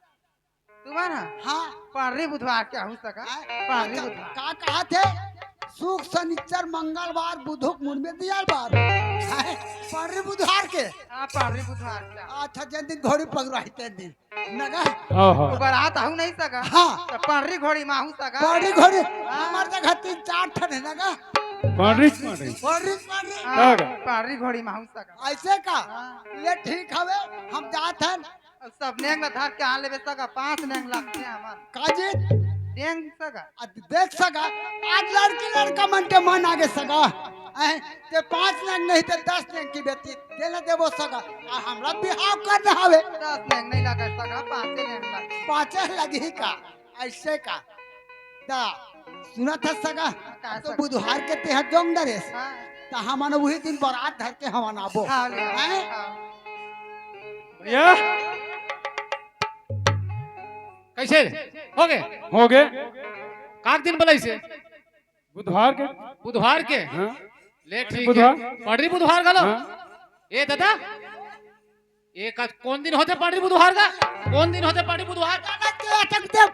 तुम्हारा? हाँ। पंडरी बुधवार के आहू सगा? हाँ। पंडरी अच्छा, बुधवार। का कहा थे? सुख, शनिचर, मंगलवार, बुधुक, मुड़ में दियाल बार। हाँ, पंडरी बुधवार के? हाँ, पंडरी बुधवार के। अच्छा, जन दिन घोड़ी पगराही तेन दिन। नगा? हाँ, हाँ। तो बरात आहू नहीं सगा? हाँ। तो पंडरी घोड़ी में आहू सगा? पंडरी घोड़ी, हाँ। हमार जगह तीन चार ठन हे नगा। पंडरी, पंडरी। पंडरी, पंडरी। हाँ, का का? पंडरी घोड़ी माहू सगा। अइसे का? हाँ। ले ठीक हवे, हम जात हन। अब सब नेंग ला धर के आ लेबे सगा, पाँच नेंग लागथे हमन। का जी? नेंग सगा। आ देख सगा, आज लड़की लड़का मन के मन आगे सगा। ऐ, ते पाँच नेंग नहीं ते दस नेंग की बेटी, तेला देबो सगा। आ हमरा बिहाव करना हवे। दस नेंग नहीं लगे सगा, पाँचे नेंग लगे। पाँचे लगही का? अइसे का? ता सुनत हस सगा, का तो सगा? बुधवार के तेहा जोंग डरेस। हाँ। ता हमन उही दिन बरात धर के हमन आबो। हाँ, ले आओ, हैं? हाँ। भैया, कइसे? होगे? होगे। काक दिन बलाइसे? बुधवार के। बुधवार के? हाँ। ले ठीक बुधवार। हे। पंडरी बुधवार घलो? हाँ। ए दादा, ए का, कोन दिन होथे पंडरी बुधवार का? कोन दिन होथे पंडरी बुधवार? अटक दे, अटक दे।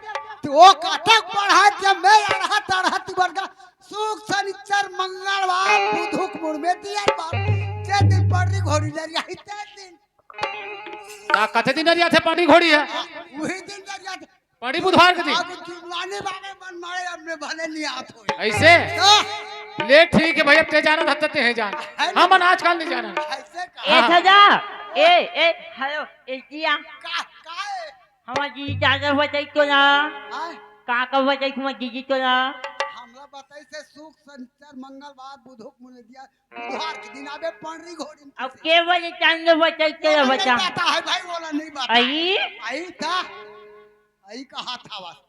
तो ओ कथक पढ़ा जब मैं अड़हा तड़हा तू बरगा सुख शनिचर मंगलवार बुधुक मुड़ में दिया बार। जे दिन पंडरी घोड़ी लरिया ही ते दिन। का कथे दिन लरिया थे पंडरी घोड़ी हे? हाँ, उही दिन लरिया थे। पंडरी बुधवार के दिन। अब जुगवानी बाबे मन मारे अब मैं भले नहीं आत हो। अइसे? तो? ले ठीक हे भाई, अब ते जाना था ते हे जान। है ना? हमन आजकल नहीं जाना। अइसे का? ए हाँ। सगा, ए, ए, हेलो, ए जिया। का, का हे? हमर जीजी चाचा बचाई तो ना। हाँ? का का बचाई तुम्हार जीजी तो ना? हमरा बताइसे सुख शनिचर मंगलवार बुधुक मुड़ में दिया बुधवार के दिन आबे पंडरी घोड़ी में अब किसे। के बजे चांद बचाई तो ना बता। पता है भाई, बोला नहीं बता। आई? आई था। आई कहा था बस।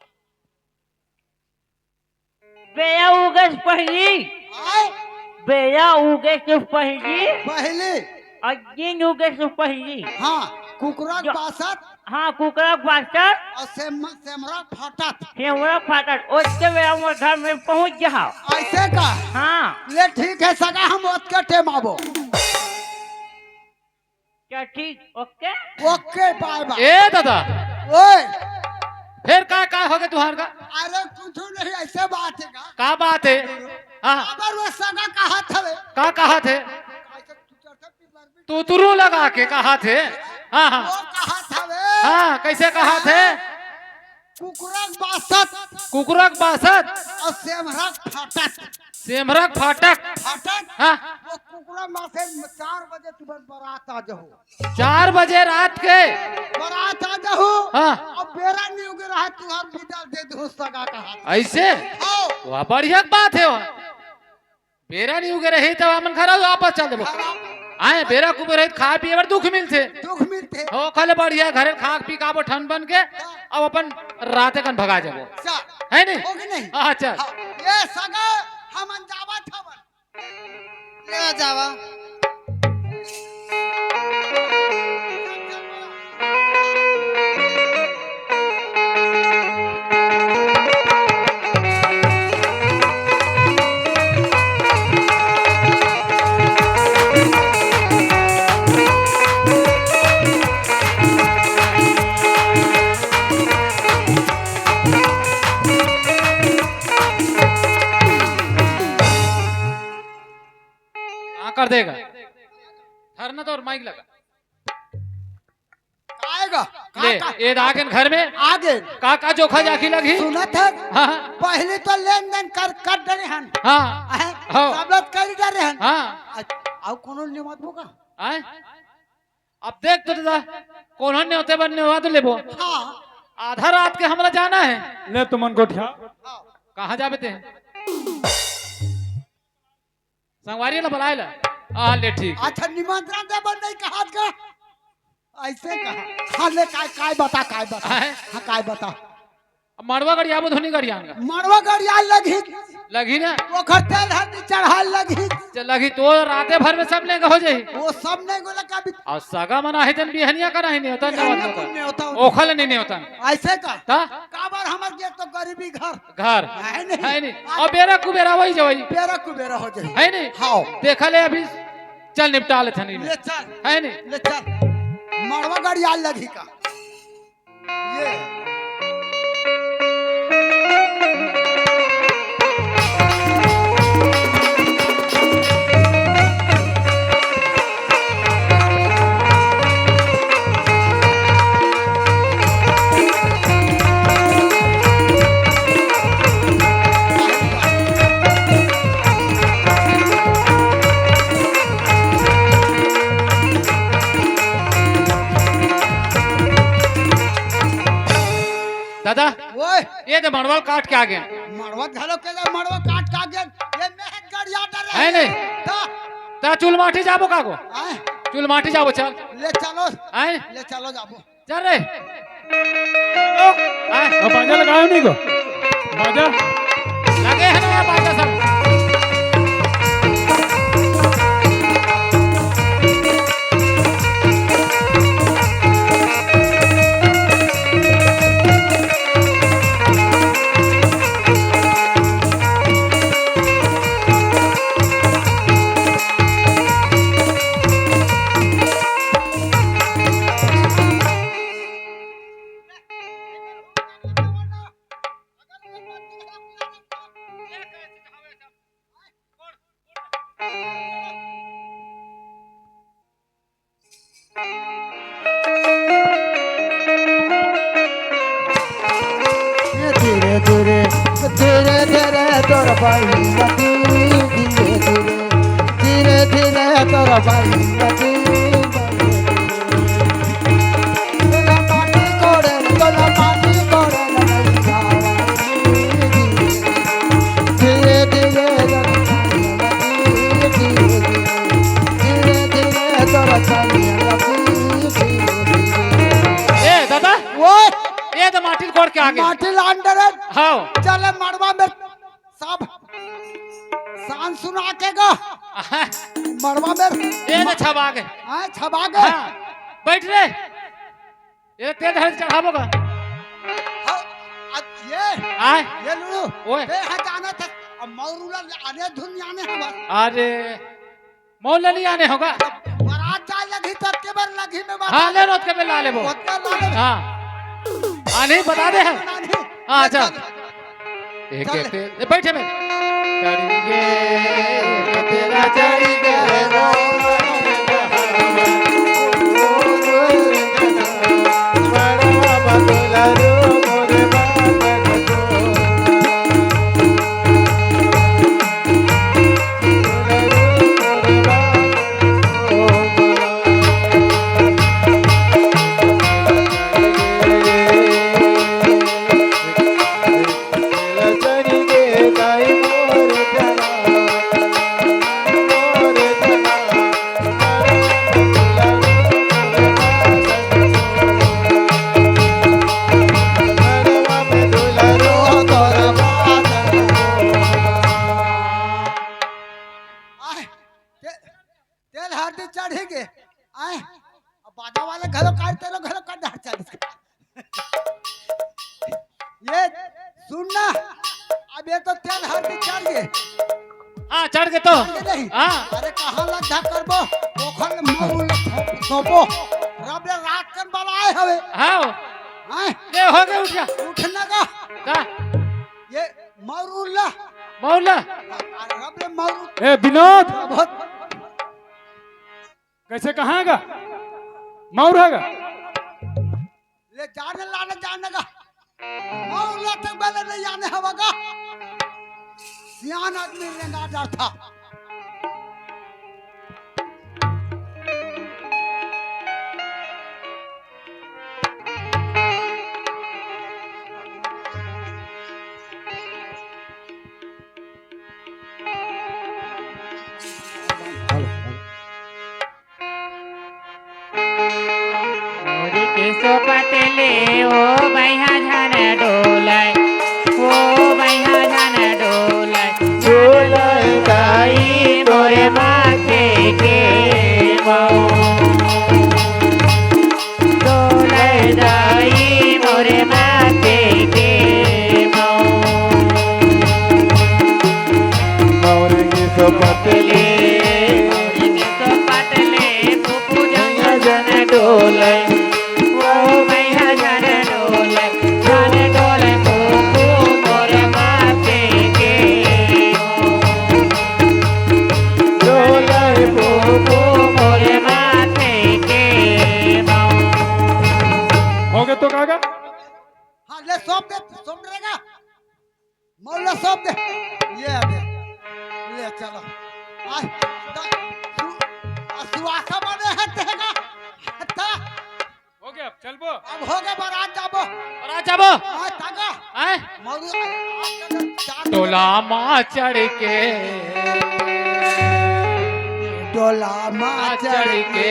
बेरा उगे से पहिली। आय? बेरा उगे से पहिली। पहिली। अउ दिन उगे से पहिली। हाँ, कुकरा के जो बासत। हाँ, कुकरा के बासत। अउ सेम-, सेमरा फाटत। सेमरा फाटत। ओतके बेरा मोर घर में पहुँच जहा। अइसे का? हाँ। ले ठीक हे सगा, हम ओतके टेम आबो। चल ठीक, ओके। ओके, बाय बाय। ए दादा। ओए। फेर का, का होगे तुँहर का? अरे कुछु नहीं, अइसे बात हे का? का बात हे? हाँ। अबर वो सगा कहा था बे? का कहा थे? अइसे तू चढ़ के फिर मर भी तुतरू लगा के कहा थे? हाँ, हाँ। वो कहा था बे? हाँ, कइसे कहा थे? कुकरा के बासत। कुकरा के बासत। अउ सेमरा के फाटत। सेमरा के फाटक। फाटक। हाँ। वो कुकरा मासे चार बजे तुरंत बरात आ जाहू। चार बजे रात के। बरात आ जाहू। हाँ। अब बेरा नहीं उगे रहा, तुँहर बिदा दे दो सगा कहा। अइसे? हाँ। वाह, बढ़िया के बात हे वो। बेरा नहीं उगे रही तब हमन घर वापस चल देबो। आय, बेरा कुबेरा रही त खाय पिये बर दुख मिलथे। दुख मिलथे। हो, खले बढ़िया घरे खा पी के आबो ठंड बन के, अब अपन राते कन भगा जाबो। चल। हे नहीं? हो कि नहीं? हाँ, चल। हाँ, ये सगा हमन जावत हवन। ले जावा। हाँ, कर देगा। धरना तो और माइक लगा। आएगा। का, ले, का? ए आगे घर में। आगे। का, का जोखा जाखी लगी? सुनत हे? हाँ, हाँ। पहले तो लेन देन कर, कर डरे हन। हाँ। हैं? हाँ। सब लोग कर डरे हन। हाँ। अ-, अउ कोनो निमत होगा? आय? अब देख तो दादा, कोनो नेवते बन नेवा तो लेबो। हाँ। आधा रात के हमरा जाना हे। ले तुमन गोठिया। हाँ। कहाँ जाबे ते? संगवारी ला बलाय ला। आ, ले ठीक। अच्छा, निमंत्रण दे बर नहीं कहा का? अइसे कहा। हाँ, ले, काय, काय बता, काय बता। हैं? हाँ, काय बता। अब मड़वा गड़ियाबो धुनी गड़ियान का। मड़वा गड़िया लगही। लगही ना? ओखर तेल हल्दी चढ़ाय लगही। चल लगही तो राते भर में सब नेंग हो जाही। वो सब नेंग होला का भी। अउ सगा मन आहे तेन बिहनिया का नहीं नेवता, बिहनिया नेवता। को नेवता होता। ओखल नहीं नेवता। अइसे का? ता? काबर हमर के तो गरीबी घर। घर। है नहीं। है नहीं। अब बेरा कुबेरा वही जवाई। बेरा कुबेरा हो जाही। है नहीं। हाँ। देखा ले अभी, चल निपटा ले थनी में। ले चल। है नहीं। ले चल। मड़वा गड़ियाय लगही का। ये। मड़वा काट के आ गेन। मड़वा घलो के जा, मड़वा काट के आ गेन। ये मेहत गड़िया डर रहे है नहीं? ता चुलमाटी जाबो का गो? आए? चुलमाटी जाबो, चल। ले चलो। आए? ले चलो जाबो। चल रे। आए? अब बाजा लगाओ नहीं गो। बाजा। लगे है ना यार बाजा सब। धीरे धीरे, धीरे धीरे तोर बहिन, धीरे धीरे, धीरे धीरे तोर बहिन। ए दादा, ओए! ए तो माटी कोड़ के आ गए। माटी लान डरे। हाँ। चले मड़वा में सब शान सुना के गा। मड़वा में ए तो छबा गए। हाँ, छबा गए। हाँ, बैठ रे। ये तेल ढाल चढ़ाबो का? हाँ, अब ये, आय? ये लुलु, ओए। ते हा जाना था, अब मौरू ला आने धुन आने हवा। अरे, मौला नहीं आने होगा? बारात जाए लगी, तब के बार लगी में बात हाँ, ले लो, के बेर ला लेबो। ओतके ला लेबो। हाँ। हाँ, नहीं, बता दे हम। नहीं। हाँ, अच्छा। चल। एक, चल। एक, ए, बैठे में। चढ़ गे, तेरा चढ़ गे, आय, ते-, तेल हरदी चढ़ी गे। आय, अब बाजा वाले घलो काट, तेरो घलो काट डार चढ़। ये सुन ना, अब ये तो तेल हरदी चढ़ गे। हाँ, चढ़ गे तो। चढ़ गे नहीं? हाँ। अरे, कहाँ लद्दा करबो? ओखर ले मौरू ले सौंप-, सौंपो। रब ले रात कन बलाए हवे। हाँ। हाँ। ये हो गए, उठ जा। उठना का? का? ये मौरू ला। मौरू ला। अरे, रब ले मौरू। ए, विनोद। बहुत। कैसे, कहाँ गा? मौरू हे गा? ले जाने लाने जाने का। मौला तक बेले नहीं आने हवा का। सियान आदमी रेंगा डरता। मोरी के सोपत ले ओ बइहा झन डोलय, ओ बइहा झन डोलय। डोलय दाई मोरे माथे के मऊ। डोलय दाई मोरे माथे के मऊ। मोरी के सोपत ले। मोरी के सोपत ले, फूफू झन डोलय। ओ बइहा झन डोलय, झन डोलय फूफू मोर माथे के। डोलय फूफू मोर माथे के। हो गए तो काका? हाँ, ले सौंप दे, सौंप देगा। मौला सब दे। ये आ दे। ले चलो। आय, द-, सु-, आ, सुवासा बने हैं तेगा। हत्ता। हो अब चलबो। अब हो गे, बारात जाबो। बारात जाबो। हाँ, तागा। आय। मौरू, आज तक जात टोला मा चढ़ के, टोला मा चढ़ के,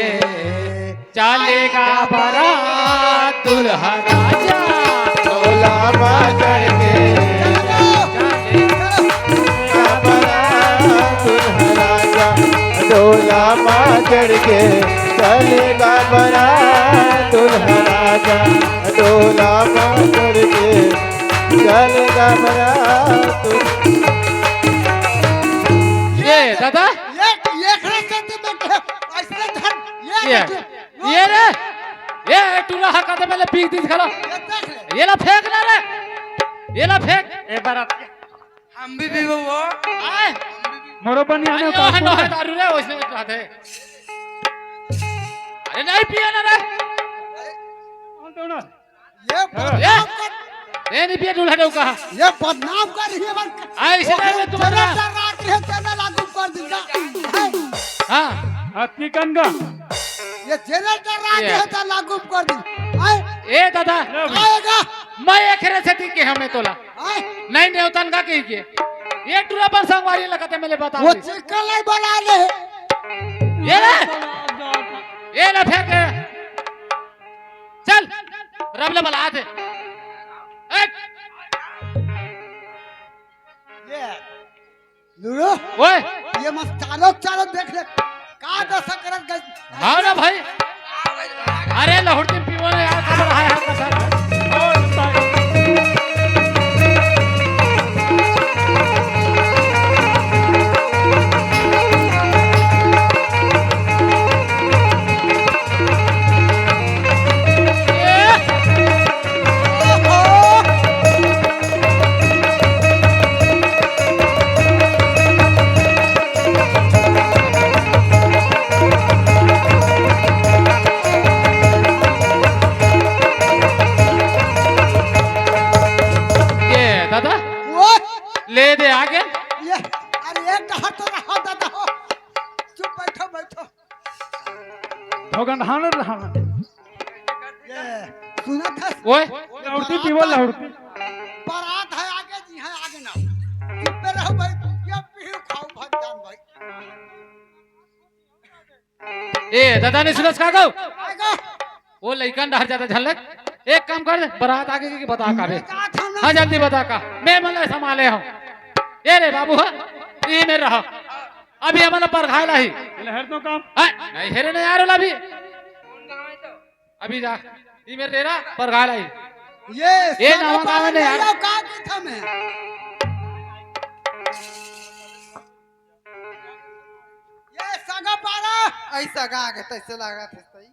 चलेगा बारात दुल्हा राजा। टोला मा चढ़ के, चलेगा बारात दुल्हा राजा। टोला मा चढ़ के, चलेगा बारात दुल्हा राजा। टोला मा चढ़ के, चलेगा बारात दुल्हा। ये दादा, ये, ये खड़े करते बैठे, ऐसे धर, ये ये, देखिए। ये रे, ये टूरा हरकत में ले पीक दिस खला। ये देख ले। ये ला फेंक ना रे, ये ला फेंक। ए बारात। हम भी पीबो वो। आय। मोरो बनिया ने अरे, उतार ओहे, दो। ओहे, दारू रे, ओइसने उतार दे। अरे, नहीं पिए ना रे। कौन तो ना? ये हाँ। बदनाम कर, ये नहीं पिए, दूल्हा डौका। ये बदनाम कर रही है, बन-, ऐसे ओकरे नहीं, तुम जनरेटर रात रहे, तेने लागू कर दी ना। हाँ। हाँ, चिकन का। ये जनरेटर रात ये। रहे, तेने लागू कर दी। आए। ए दादा, ले भाई। आएगा। मैं एक रे से ठीक है, हमें तोला। आय। नहीं, नेवतन का कही के। ये टूरा पर संगवारी लगते, मैं ले बता वो दे। चिकन नहीं बना ले। ये ले। ये ले फेंक। चल। रब ले बला दे। हट। ये। लूरो। ओए। ये मस्तानो चारो देख ले। का दशा करत गई? हाँ ना भाई। अरे लहुड़ती पीवो ना यार, खबर है, है, है, है। ये दादा, वो ले दे आगे। ये, अरे एक कहा तो रहा दादा हो। चुप बैठो, बैठो। भगन हानर हानर। ये, सुना था? ओए। लहुड़ती पीवो, लहुड़ती। बारात है आगे जी, है आगे ना। चुप पे रहो भाई, ये पीहू खाओ भाई जान भाई। ए, दादा नहीं सुनस का गो? आएगा। वो लइकन डहर जादा झन ले। एक काम कर दे, बारात आगे के बता का बे। बता था ना। हाँ, जल्दी बता का। मैं मन ला संभाले हूँ। ए रे बाबू, हाँ, ये मेरे रहा। अभी हमन परघाय ला ही। लहर तो काम। हाँ, नहीं हेरे नहीं यार, ओला भी। अभी जा, ई मेर डेरा परघाय ला ही। ये ये सगा नवा गाँव बारा ने यार। नैया का की था मैं? ये सगा बारा। ऐसा गा के तैसे लगा थे सही।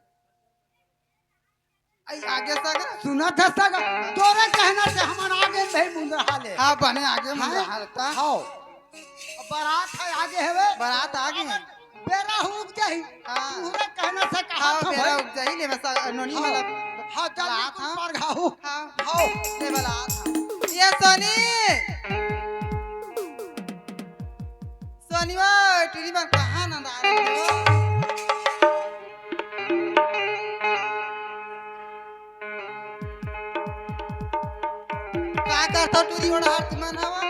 आई आगे सगा। सुना था सगा, तोरे कहना से हमन आगे भाई मुंदरहा ले। हाँ, बने आगे हाँ? मुंदरहा लेता। हाँ। अब बारात है आगे हवे। बारात आगे है। बेरा उग जाही। हाँ। तू हमरा कहना से कहा हाँ, था बेरा भाई। उग जाही, ले बस नोनी हाँ। वाला। हाँ, जल्दी बारात, तू हाँ। परघाहू। हाँ। हाँ। ले वाला। ये सोनी। सोनी वो, टूरी मन कहाँ नंदा रहे हो? का करथव टूरी ओढ़ा तुमन हवा?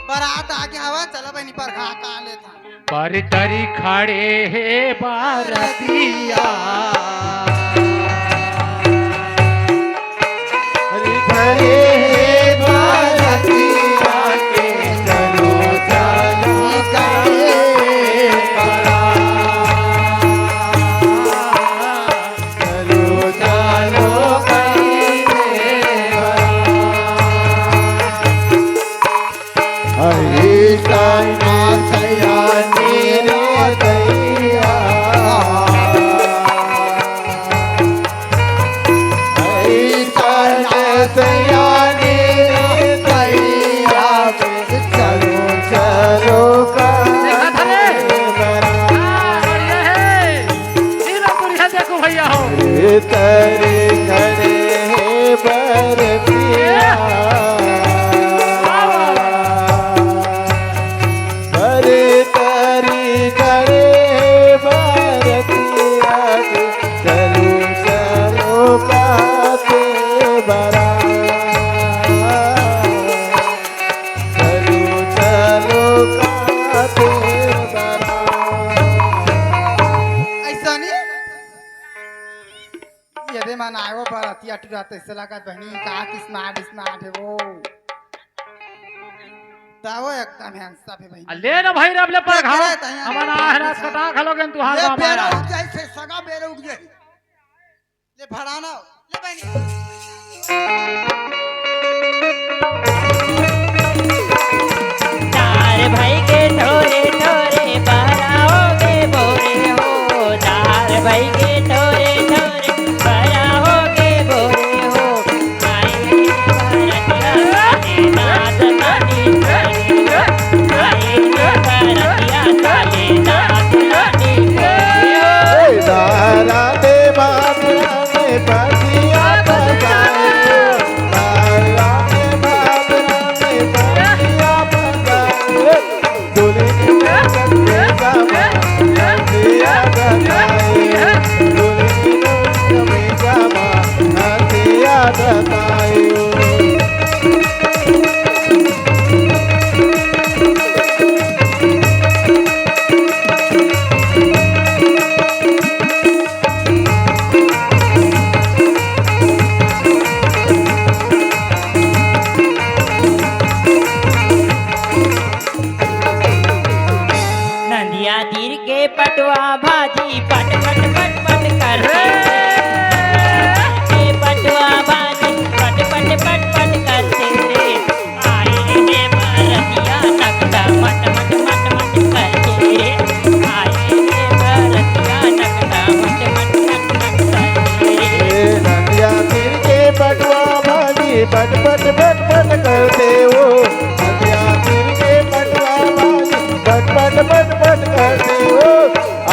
बारात आगे हवा, चला बहिनी परघा का लेथा। पर तरी खड़े हे बारतिया। पर तरी खड़े हे बारतिया के चलो, चलो करे। चलो, चलो, कई देवरा। हरी साई माँ सयानी रे दैया। हरी साई माँ सयानी रे दैया। चलो, चलो, देखा था रे? कई देवरा। हाँ, बढ़िया है। ई लो बुढ़िया देखो भैया हो। ए तरी खड़े हे बरतिया। पर तरी खड़े बरतिया के, ना वो बरतिया टुरा तैसे लगत बहिनी, का कि smart smart हे वो। त वो एकदम handsome हे बहिनी। आ, ले ना भाई, रब ले परघाव। करे त यहाँ हमन आए हन, कुछ अस्पताल घलो गेन तुहार ले, गाँव में बेरा आए। उठ जाए, से सगा बेरा उठ जाए। ले भराना, ले बहिनी। तार भाई के ठोरे ठोरे बहरा होगे बोरे हो, तार भाई के ठोरे ठोरे बहरा होगे बोरे हो। आए रे बरतिया साले नाच नानी करे हो, आए रे बरतिया साले नाच नानी करे हो। ए दारा दे बाबरा में पतिया बजाए हो, दारा दे बाबरा में पतिया बजाए हो। नंदिया तीर के पटवा भाजी पट पट पट पट करथे। के पटवा भाजी पट पट पट पट करथे। आए रे बरतिया नकटा मट मट मट मट करथे। आए रे बरतिया नकटा मट मट मट मट करथे। ए नंदिया तीर के पटवा भाजी पट पट पट पट करथे हो। नंदिया तीर के पटवा भाजी पट पट पट पट करथे हो।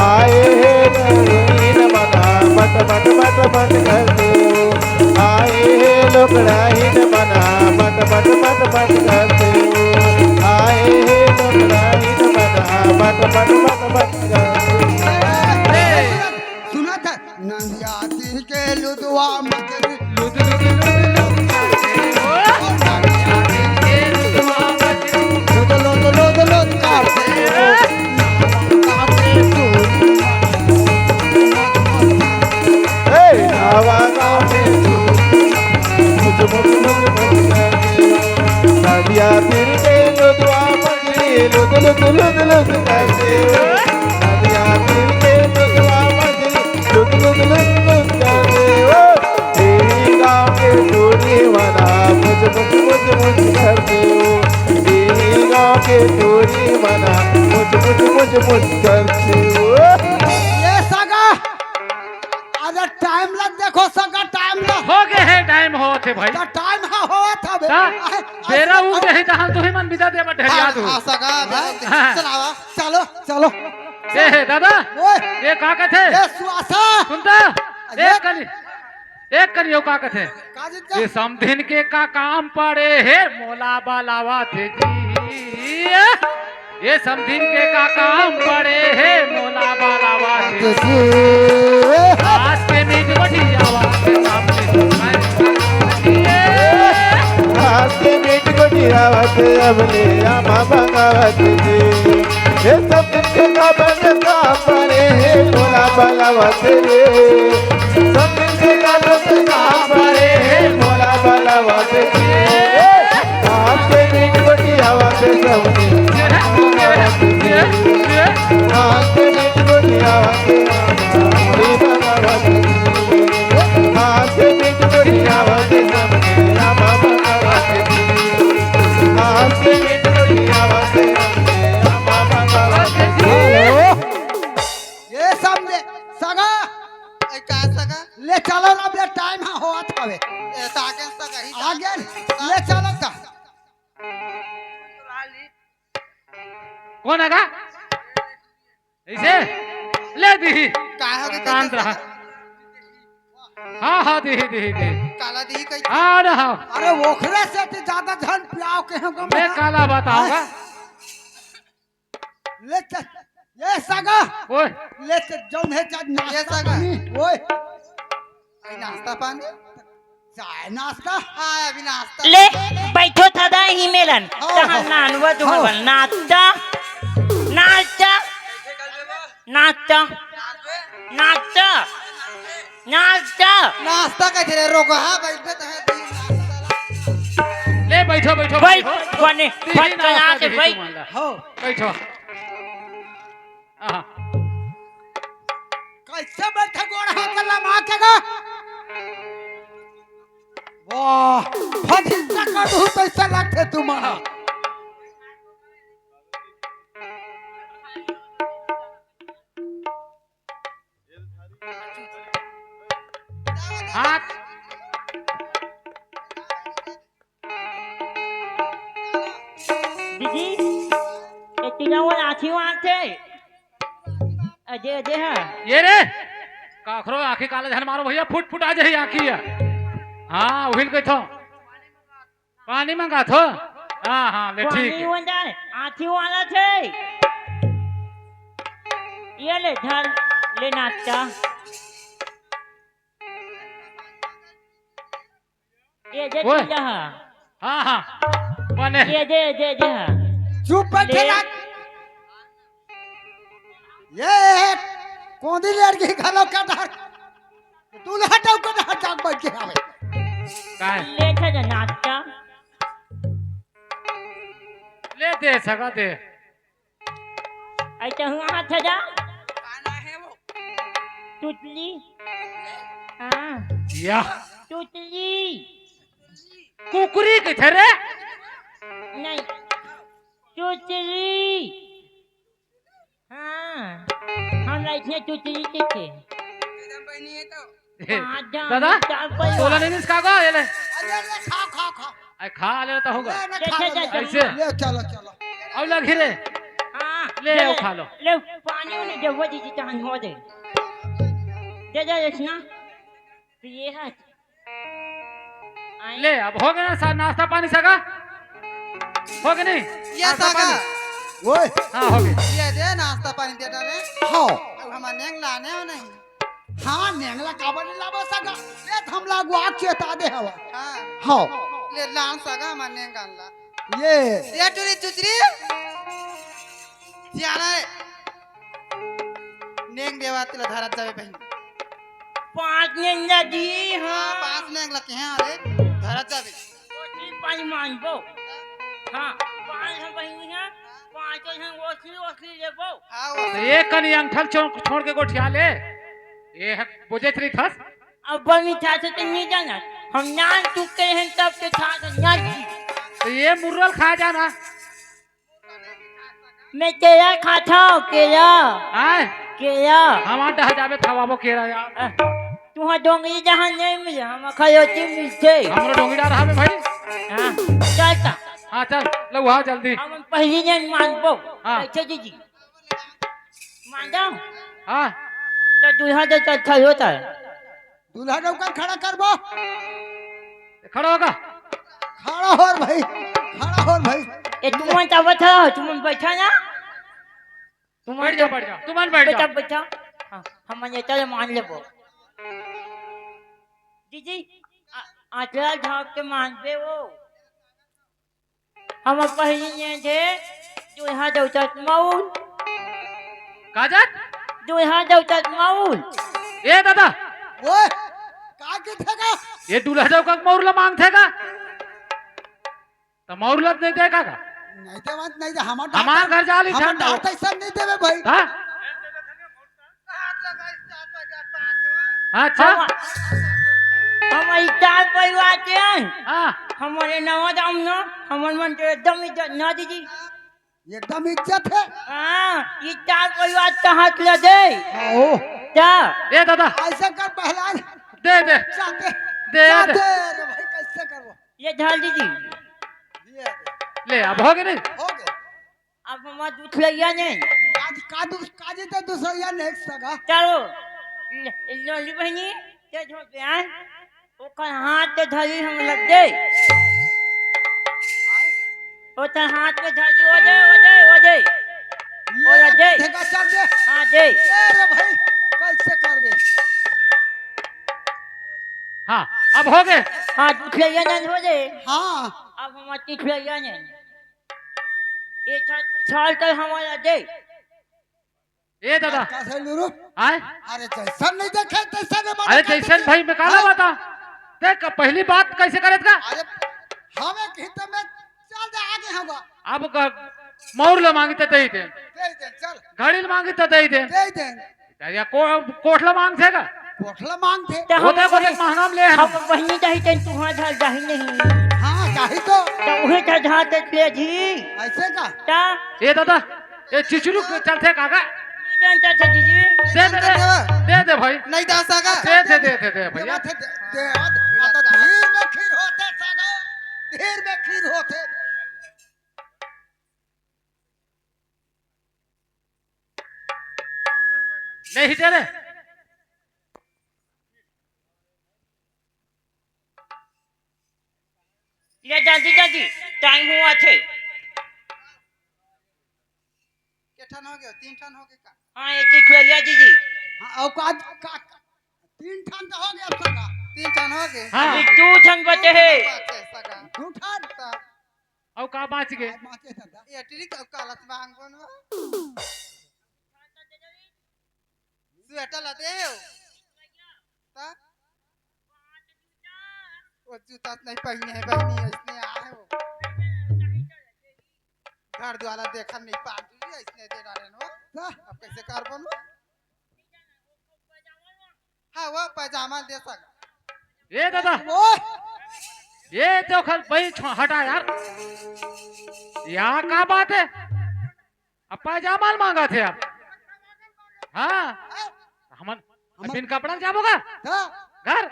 आए हे नवीन मना मट मट मट मट करथे हो। आए हे लोकड़ाहीन मना मट मट मट मट करथे हो। आए हे लोकड़ाहीन मना मट मट मट मट करथे हो। सुनत हे? नंदिया तीर के लुदवा मछरी, लुद, लुद, लुद, लुद करथे हो। नंदिया तीर के लुदवा मछरी, लुद, लुद, लुद, लुद करथे हो। नावा गाँव के टोरी, ए, नावा गाँव के टोरी, मुझ, मुझ, मुझ, मुझ करथे हो। नंदिया तीर के लुदवा मछरी, लुद, लुद, लुद, लुद करथे हो। नंदिया तीर के लुदवा मछरी, लुक लुक लुक लुक करथे हो। ए गाँव के टोरी मन मुच मुच मुच मुच करथे हो। ए गाँव के टोरी मन मुच मुच मुच मुच करथे हो। ए सगा, अरे time ला देखो सगा, time ला। होगे हे, time होवत हे भाई। त time हा होवत हवे। त अहे, बेरा अइसे उठ जाही, तहाँ तुही मन बिदा दे बर ढेरिया हाँ, तू। हाँ, सगा, हाँ। चलावा। चलो, चलो। ए हे दादा, ओए। ए का कथे? ए सुआसा। सुन त, अरे। एक कनी, एक कनी, ओ का कथे? का जीत का? ए समधिन के का काम पड़े हे, मोला बलावत हे जी। ए समधिन के का काम पड़े हे, मोला बलावत हे जी। आज के मीत गोठियावा के सामने। आज के मीत गोठियावा के अबले आमा मंगावत जी। ए समधिन के का बन काम पड़े हे, मोला बलावत रे। समधिन के का बन काम पड़े हे, मोला बलावत रे। आज के मीत गोठियावा के समधिन। आज के मीत गोठियावा के आज के मीत गोठियावा के समधिन। आज के मीत गोठियावा के समधिन। हेलो। ए समधे, सगा। ए, का सगा? ले चलो ना, अब ये time हा होवत हवे। ए, त आगे सगा ही आगे, ले चलो का। कोन हे गा? अइसे? ले दिही। का हो गे, शांत रहा। हाँ, हाँ, दिही, दिही, दिही। काला दिही कही। हाँ, ना, हाँ। अरे, ओखरे से तो ज्यादा झन पियाव के हम मैं काला बताऊंगा। ले चल, ये सगा। ओए। ले चल, जौन हे चाहे नाश्ता ये सगा। पानी। ओए। अभी नाश्ता पानी? चाय नाश्ता? हाँ, अभी नाश्ता। ले, बैठो था दा ही मेलन। हाँ, तहाँ हाँ। नानवा जो हाँ। हवन, नाश्ता, नाश्ता, नाश्ता, नाश्ता। नाश्ता। नाश्ता कइसे रे? रोगहा बइठे त है, दी नाश्ता ला। ले बइठो, बइठो, बइठ, बइठो। बने, दीदी फट नाश्ता करा के दीदी बइठ। तुमन ला। हो। बइठो। आहा। कइसे बइठे गोड़ हाथ लमा के गा? वाह, फजिस्ता कर दू तइसे लगथे तुमन। हाथ। दीदी, ए तीनों मन आँखी मारथे। अजय, अजय हा। ये रे, काखरो आँखी काला झन मारो भइया, फुट फुट आ जाही आँखी हा। हाँ, उहिल कहिथो। पानी मंगाथो? हाँ, हाँ, ले, ठीक पानी हे। हो जाए, आँखी वाला थे। ये ले, धर, ले नाश्ता। ये जे ओए। चीज हा। हाँ, हाँ। बने। ये जे, जे, जे हा। चुप बइठे ले। रह। ये कोंदी लड़की घलो का डर। दूल्हा टोका डर जाग बइठ के आवे। काय? ले थे जे नाश्ता। ले दे, सगा दे। अइसे हुआ हाथ जा। काना है वो? चुचली। हाँ। या। चुचली। कुकरी कथे रे? नहीं। चुचली। हाँ। हम लाइट में चुचली कथे। एकदम बनी है तो। ए, हाँ, जान दादा, चार पैसा। तोला नहीं मिस का गो, ये ले। अरे, अरे, खाओ, खाओ, खाओ। अरे, खा ले तो होगा। ले, ले, खा ले, ले, ले। ऐसे। ले, चलो, चलो। अब लग रे। हाँ, ले, ले, आओ, खा लो। ले, पानी उनी दे, वो दीदी, तहन हो दे। दे दे, रचना। तो ये है। आए। ले, अब हो गया ना सा-, नाश्ता पानी सगा? हो गया नहीं? ये नाश्ता सगा। पानी? ओए। हाँ, हो गया। ये दे, नाश्ता पानी दे डाले। हाँ। अब हमारे नेंग लाने हो नहीं? हाँ, नेंगला काबर नहीं लावा सगा? ले, त हमला अगुआ चेता दे हवा। हाँ। हाँ। ले, लान सगा, हमार नेंग आन ला। ये। ये टुरी चुचरी। सियाना रे। नेंग देवा तिला धरत जावे बहिन। पाँच नेंग ला दी, हाँ। हाँ, पाँच नेंग ला के हैं, अरे, धरत जावे। ओसी पानी मांगबो। हाँ, पाँच हम बहिनी हैं, पाँचों हम ओसी, ओसी लेबो। हाँ, तो ओसी। एक कनी अंगठल छोड़, छोड़ के गोठिया ले। ये है, बुझे थरी थस? अब बनी था से तो नहीं जाना। हम नान चुके हैं तब के था तो ना जी। तो ये मुर्रल खा जाना। मैं केरा खाता हूँ, केरा। आय? केरा। हमार डह जाबे थवाबो केरा यार। अ, तुहा डोंगरी जहाँ नहीं मिले, हम खयोती मिलते। हमरो डोंगरी डार हवे भाई। हाँ, चलता। हाँ, चल, लो, आ जल्दी। हम पहली नहीं मानबो। हाँ। कैसे दीदी? मान जाओ। हाँ। तो दूल्हा तो चल खयोता है। दूल्हा नौकर खड़ा करबो। खड़ा होगा। खड़ा हो रे भाई, खड़ा हो रे भाई। ए, तुमन चावत हो, तुमन बैठा ना। तुमन बैठ जा, तो बैठ जा, तुमन बैठ जा। बैठा, बैठा। हाँ, हमन ये चले मान लेबो। दीदी, आ-, आचरा झाप के मानबे वो। हम पहली ने थे, दूल्हा देवता के मऊर। का जात? दूल्हा देवता के मऊर। ए दादा। ओए, का के थेगा? ये दूल्हा देवता के मऊर ला मांगथे का? त मऊर ला नहीं देगा का? नहीं देवत, नहीं दे, हमार हमार डाटा, घर जाली हमार ठंडा हो। डाटा सब नहीं देवे भाई। हाँ? अच्छा। हम, हम ई चार परिवार के हैं। हाँ। हमारे नवा दाम ना, हमार मन के एकदम इज्जत ना दीदी। एकदम इज्जत है। हाँ, ई चार परिवार के हाथ ले दे। आओ। क्या? ए दादा। ऐसा कर पहलवान। दे, दे। चाहते, दे, चाहते दे। रे भाई, कैसे करबो? ये डाल दीदी। ये दे। ले, अब हो गए नहीं? हो गए। अब हमार दूसरैया नहीं। आज का दूस-, का जी ते दूसरैया नहीं सगा। चलो, ल-, लोली बहनी, ते झोंक दे, आय। ओकर हाथ ते धरी हम लग दे। ओकर हाथ पे धरी, ओ दे, ओ दे, ओ दे। ये ओ दे। ठेका चाप दे। हाँ, दे। ए रे भाई, कैसे करबे? हाँ, अब हो गए। हाँ, दूसरैया नहीं हो गए। हाँ। अब हमार तीसरैया नहीं। ये छ-, छाल कर हमारा दे। ए दादा। का से लुरु? आय? अरे जइसन नहीं देखे तइसन नहीं माने अरे का जइसन देखे? भाई मैं काला हाँ? बता। देख पहली बात कइसे करे का? अरे हमें कही तो मैं चल दे आगे हम। अब ग-, मौर ल मांगी त दे दे। दे दे, चल। घड़ी ल मांगी त दे दे। दे दे। या को-, कोठला मांगथे का? कोठला मांगथे। त वो हम तो बोले वही, महंगा में ले हम। हम वही नहीं जाही, तैं तुहां झा जाही नहीं। हाँ, जाही तो। त उहे झा झा देख ले जी। अइसे का? त ए दादा, ए चिचुलू के चलथे का का? नहीं जानता था जी जी। दे दे रे, दे दे भाई। नहीं जा सका। दे दे, दे दे, दे भैया। देवा थे, दे, देवा थे। आ तो धीर में खीर होथे सगा, धीर में खीर होथे। नहीं दे रे। ले दादी, दादी, टाइम हुआ थे। के ठन हो गए? तीन ठन हो गए का? हाँ, ये तो खिलैया जी जी। हाँ, अउ का, का, का, तीन ठन तो हो गए अब सगा। तीन ठन हो गए? हाँ। अभी दू ठन बचे हे। बात है सगा। दू ठन? तो अउ का बाच गे? आज बाचे दादा। ये ट्रिक अउ कालत मांग बनो। स्वेटर ला दे हो। ता? वो जूता नहीं पहने है बहनी, इसने आए हो। घर द्वारा देखा नहीं पाती, इसने दे रहा है ना। ता? अब कैसे कर बनो? हाँ, वो पैजामा दे सका। ए दादा, वो ये तो खल भाई छ-, हटा यार। यहाँ का बात है? अब पैजामा मांगा थे आप। हाँ, हमन हमन बिन कपड़ा जाबो का? हाँ। घर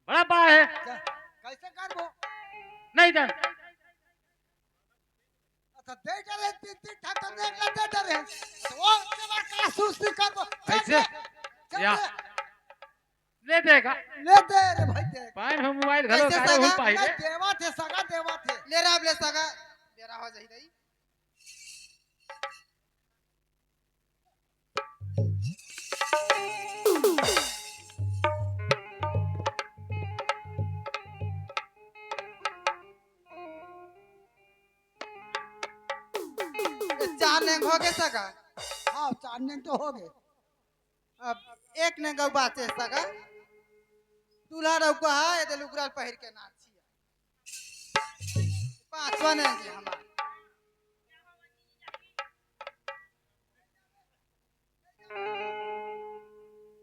बड़ा बा है। जा, कैसे करबो? नहीं जान। अच्छा, दे डरे तीन, तीन ठा तो देख ले, दे डरे। तो वो के बाद का सुस्ती करबो? चल कैसे? दे, चल या। दे। ले देगा। ले दे रे भाई, दे। पाए हम मोबाइल घलो कैसे उतारे सगा? हुन पाई ना रे। देवा थे सगा, देवा थे। ले रहा, ले सगा। मेरा हो जाही रही। ये चार नेंग हो गए सगा? हाँ, चार नेंग तो हो गए। अब एक नेंग अउ बाचे सगा। दूल्हा रउका हा, ये दे लुगरा पहिर के नाचिया। पांचवा नेंग है हमार।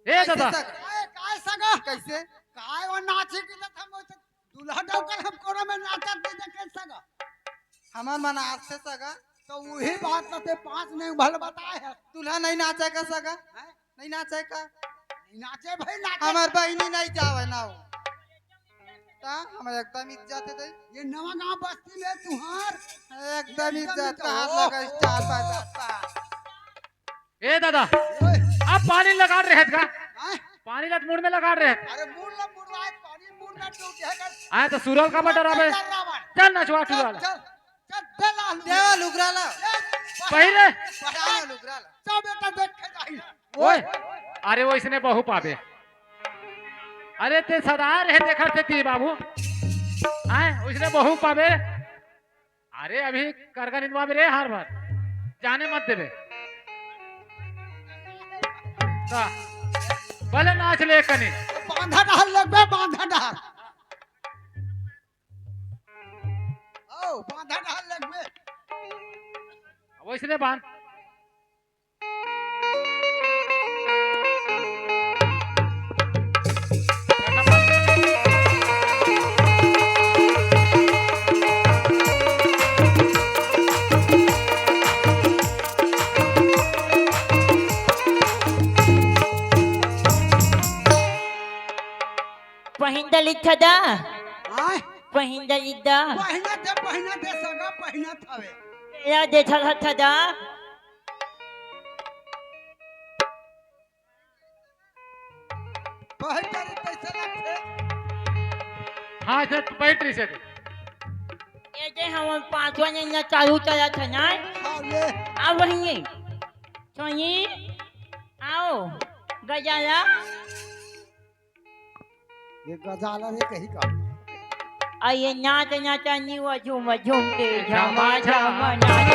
ए कैसे दादा। सगा? काय, काय सगा? कैसे? काय वो नाचे की तो हम वो तो दूल्हा डौकर हम कोरा में नाचत नहीं देखे सगा। हमार मन आज से सगा। तो वही बात तो ते पांच नहीं भल बताए है। दूल्हा नहीं नाचे का सगा? हैं? नहीं नाचे का? नहीं नाचे भाई, नाचे। हमार बहिनी नहीं जावे ना हो। ता हमार एकदम इज्जत है दई। ये नवा गांव बस्ती में तुहार एकदम एकदम इज्जत इज्जत का हाथ हो। लगा स्टार पर जाता। ए दादा, ओए। अब पानी लगा रहे का? हाँ? पानी लत मुड़ में लगा रहे। अरे मुड़ ला, मुड़ ला, पानी मुड़ ना टूट जाएगा। आए तो सुरल का बटर आवे। चल ना छुआ चल, टुरा ला। चल, चल, दे ला लुगरा। दे लुगरा ला। ए, पहिरे। पहिरे लुगरा ला। चल बेटा, देख के जाही। ओए, अरे वो इसने बहू पावे। अरे ते सदा रहे देखत थे ती बाबू। आए, उसने बहू पावे। अरे अभी करगा निंदवा में रे हार बार। जाने मत देवे। का? भले नाच ले कनी। बांधा डाल लगबे, बांधा डाल। ओ, बांधा डाल लगबे। अब इसने बांध। पहिंदा लिखा दा। आय? पहिंदा लिखा दा। पहिना दे, पहिना दे, सगा पहिना थावे। या दे छल हथा दा। बहुत सारे पैसे लगते। हाँ, सर, बैठ रही सर। ये जे हम पांचवा ने ना चालू चला था ना। हाँ, ले। अब वही। सोनी, आओ, गजाला। ये गजाला रे कहीं का। आ ये नाच नाचा नी वो झूम झूम के झमा झमा नाच।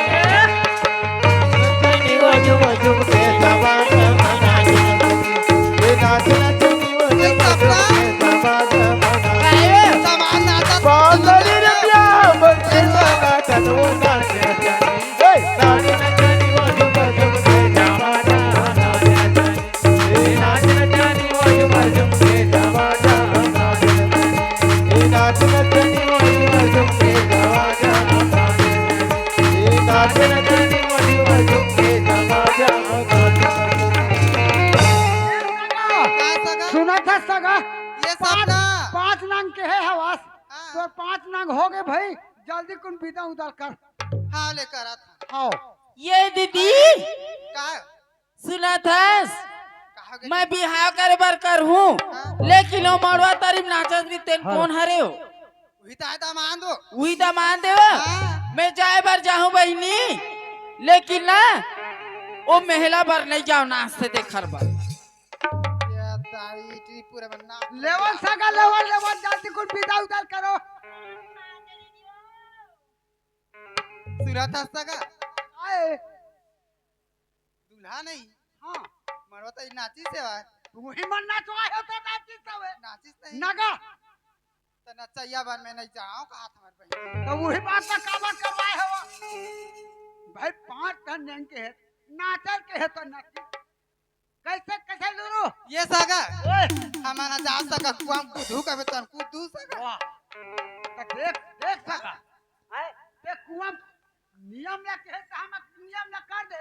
नी वो झूम झूम के झमा झमा। तोर पांच नंग हो गे भाई, जल्दी कुन बिदा उदा कर। हाँ, ले करत हँव। हाँ। ये दीदी, का? सुनत हस? का हो गे? मैं बिहाव करे बर करहूँ, हाँ। लेकिन ओ मड़वा तरी म नाचत रहिस तेन हाँ। कोन हरे ओ? उही त आय दमांद ओ। उही दमांद ए ओ? हाँ। मैं जाय बर जाहूँ बहिनी, लेकिन ना, ओ मेहला बर नइ जाव नाचथे तेखर बर। ये दाई, इतनी पूरा बन्ना। लेवल सगा, लेवल, लेवल, जल्दी कुन बिदा उदा करो। सुनत हस सगा? आय। दूल्हा नहीं। हाँ। मड़वा त नाचिस हे भाई। उही मन नचवाय हो त नाचिस हवे। नाचिस नहीं। नगा। त नचइया बर मैं नइ जाँव कहत हँव भाई। त उही बात ला काबर करवाय हव? भाई पाँच ठन नेंग के हे, नाचर के हे त नाची। कइसे, कइसे लुरू? ये सगा। ओए। हमन जात सगा कुआँ म कूदहूँ कबे तहन कूद दूँ सगा। वाह। त देख, देख सगा। आय, ते कुआँ म नियम ला कहे त हम नियम ला कर दे।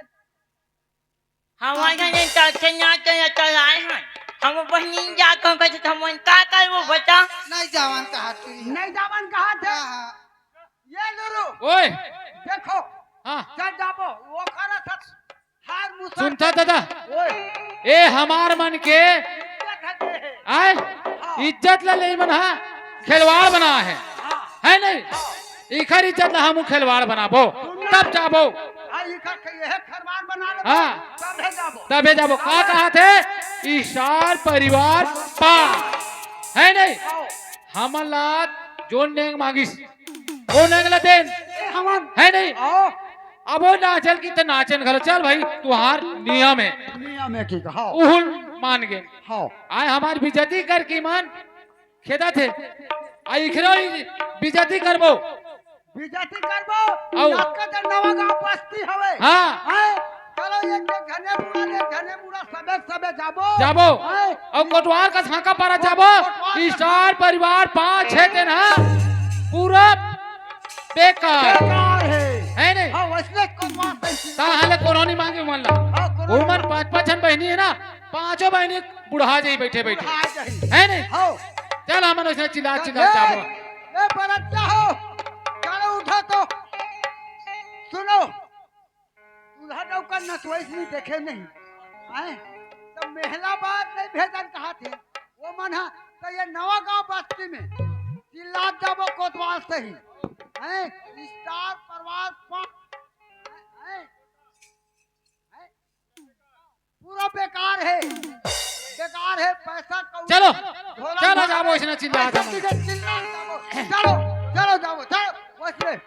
हमन नहीं करथे ना, तो ये चलाए हन। हम बहिनी जा कहूँ कहथे, तो हमन का करबो बता? नहीं जावन कहा तू। नहीं जावन कहा थे। हाँ, हाँ। ये लुरू। ओए। देखो। हाँ। चल जाबो, ओखर अथक हार मुसर। सुनथा दादा? ओए। ए हमार मन के इज्जत हटे हे। आय? हाँ। इज्जत ला ले मन हा खिलवाड़ बना हे। हाँ। हे नहीं? हाँ। इखर इज्जत ला हमू खिलवाड़ बनाबो, सुन ना। तब जाबो। हाँ, इखर के यह खिलवाड़ बना ले, हाँ। तबे जाबो। तबे जाबो। का हाँ। कहत हे? स्टार परिवार पाँच। हे नहीं? हाँ। हमन ला जोन नेंग मांगिस, ओ नेंग ला देन। ए, हमन। हे नहीं? हाँ। अब ओ नाचल कि त नाचन घलो। चल भाई, तुहार नियम हे। नियम हे, ठीक हे, हाँ। उहुल मान गे। हाँ। आय हमार बेइज्जती कर के मन खेदत हे। आ इखरो ही बेइज्जती करबो। बेइज्जती करबो। आओ। आपका तो नवा गांव बस्ती हवे। हाँ। हैं? चलो एक एक झने बुढ़ा, एक झने बुढ़ा सबे सबे जाबो। जाबो। हैं? अउ कोटवार का झांका पारा जाबो। कोटवार का स्टार परिवार पाँच छह दिन हे। पूरा बेकार। बेकार हे। हे नहीं? हाँ, वैसने कोटवार से। ताहले कोनो नहीं मांगे मन ला। हाँ, कोनो उमन नहीं। पाँच पाँच झन बहिनी हे ना, पाँचों बहिनी बुढ़ा जाही बइठे बइठे। बुढ़ा जाही। हे नहीं? हाँ। चल हमन वइसने चिल्ला चिल्ला ए, जाबो। ए बरत जाहो। चलो उठो तो। सुनो। दूल्हा डौका नचवइस नहीं देखे नहीं। आय? त मेहला बर नहीं भेजन कहत हे। ओ मन हा, त ये नवा गांव बस्ती में चिल्लात जाबो कोतवाल सही। हैं? स्टार परवार पा-, हैं? हैं? पूरा बेकार हे। बेकार हे, पैसा कौड़ी चलो, ढोलक चलो ढोलक जाबो, अइसने चिल्ला पैसा जाबो। की चिल्ला जाबो। चलो, चलो जाबो, चलो, वइसने।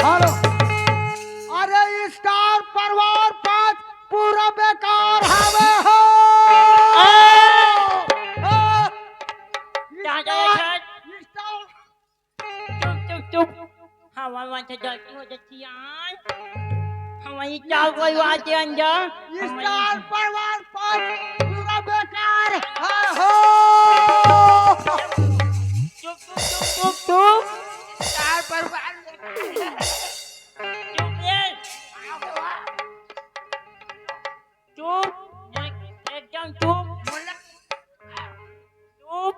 हेलो। अरे, स्टार परिवार पाँच पूरा बेकार हवे हो। आ! आ! का, का, का? स्टार, स्टार चुप, चुप, चुप। हमन मन से गलती हो जाथे यार। हमन ई चाल कोई बात है अंजा। स्टार परिवार पाँच पूरा बेकार हे हो। चुप, चुप, चुप, चुप, चुप। स्टार परिवार चुप रे। चुप। एक, एकदम चुप। चुप।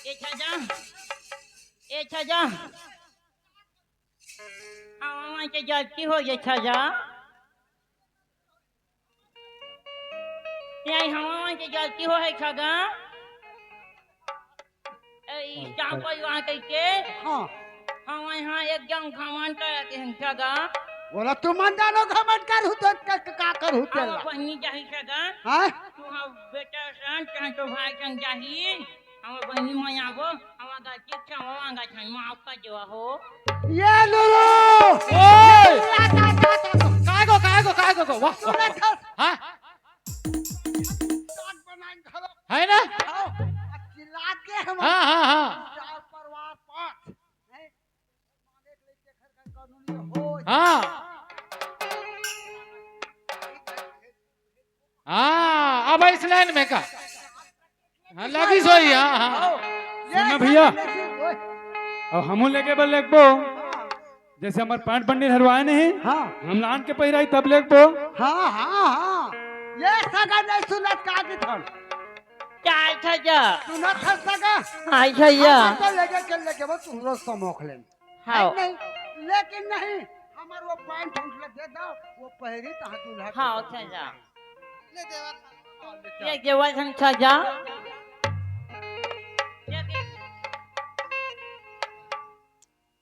ए छजा, ए छजा, हमन के गलती हो गे छजा। नहीं, हमन के गलती हो हे छजा। ए, ई का परिवार कहिके? हाँ। हमन हा एकदम घमंड करत हन छजा। बोला, तुमन जानो घमंड करहू तो क-, क-, का करहू तेला? अब बहिनी जाही छजा। हाँ? तू हा बेटा सन, तहन तो भाई सन जाही। हमर बहिनी मन आबो, हमर गलती क्षमा मांगत हन, माफ कर देवा हो। ये नुरु! ओए! काय गो, काय गो, काय गो, गो? वाह, वाह, वाह। हाँ? है ना? हाँ, हाँ, हाँ। हाँ। हाँ, अब इस लाइन में का? हाँ, लगी सोई, हाँ, हाँ। सुन ना भैया। अब हमू लेके बल लेकबो। जैसे हमार पैंट बंडी हरवाए नहीं, हाँ। हम लान के पहिराई तब लेकबो। हाँ, हाँ, हाँ। ये सगा नहीं सुनत का की थन। चाल था जा। सुनत था सगा। हाँ, भैया। हम तो लेके के लेके वो तुहरो समोख लेन। हाँ। नहीं, नहीं, लेकिन नहीं, हमार वो पैंट उंट ला दे दो, वो पहिरी तहाँ दूल्हा के हाँ, साथ अच्छा जा। ले देवा था। ले देवा था, अच्छा जा।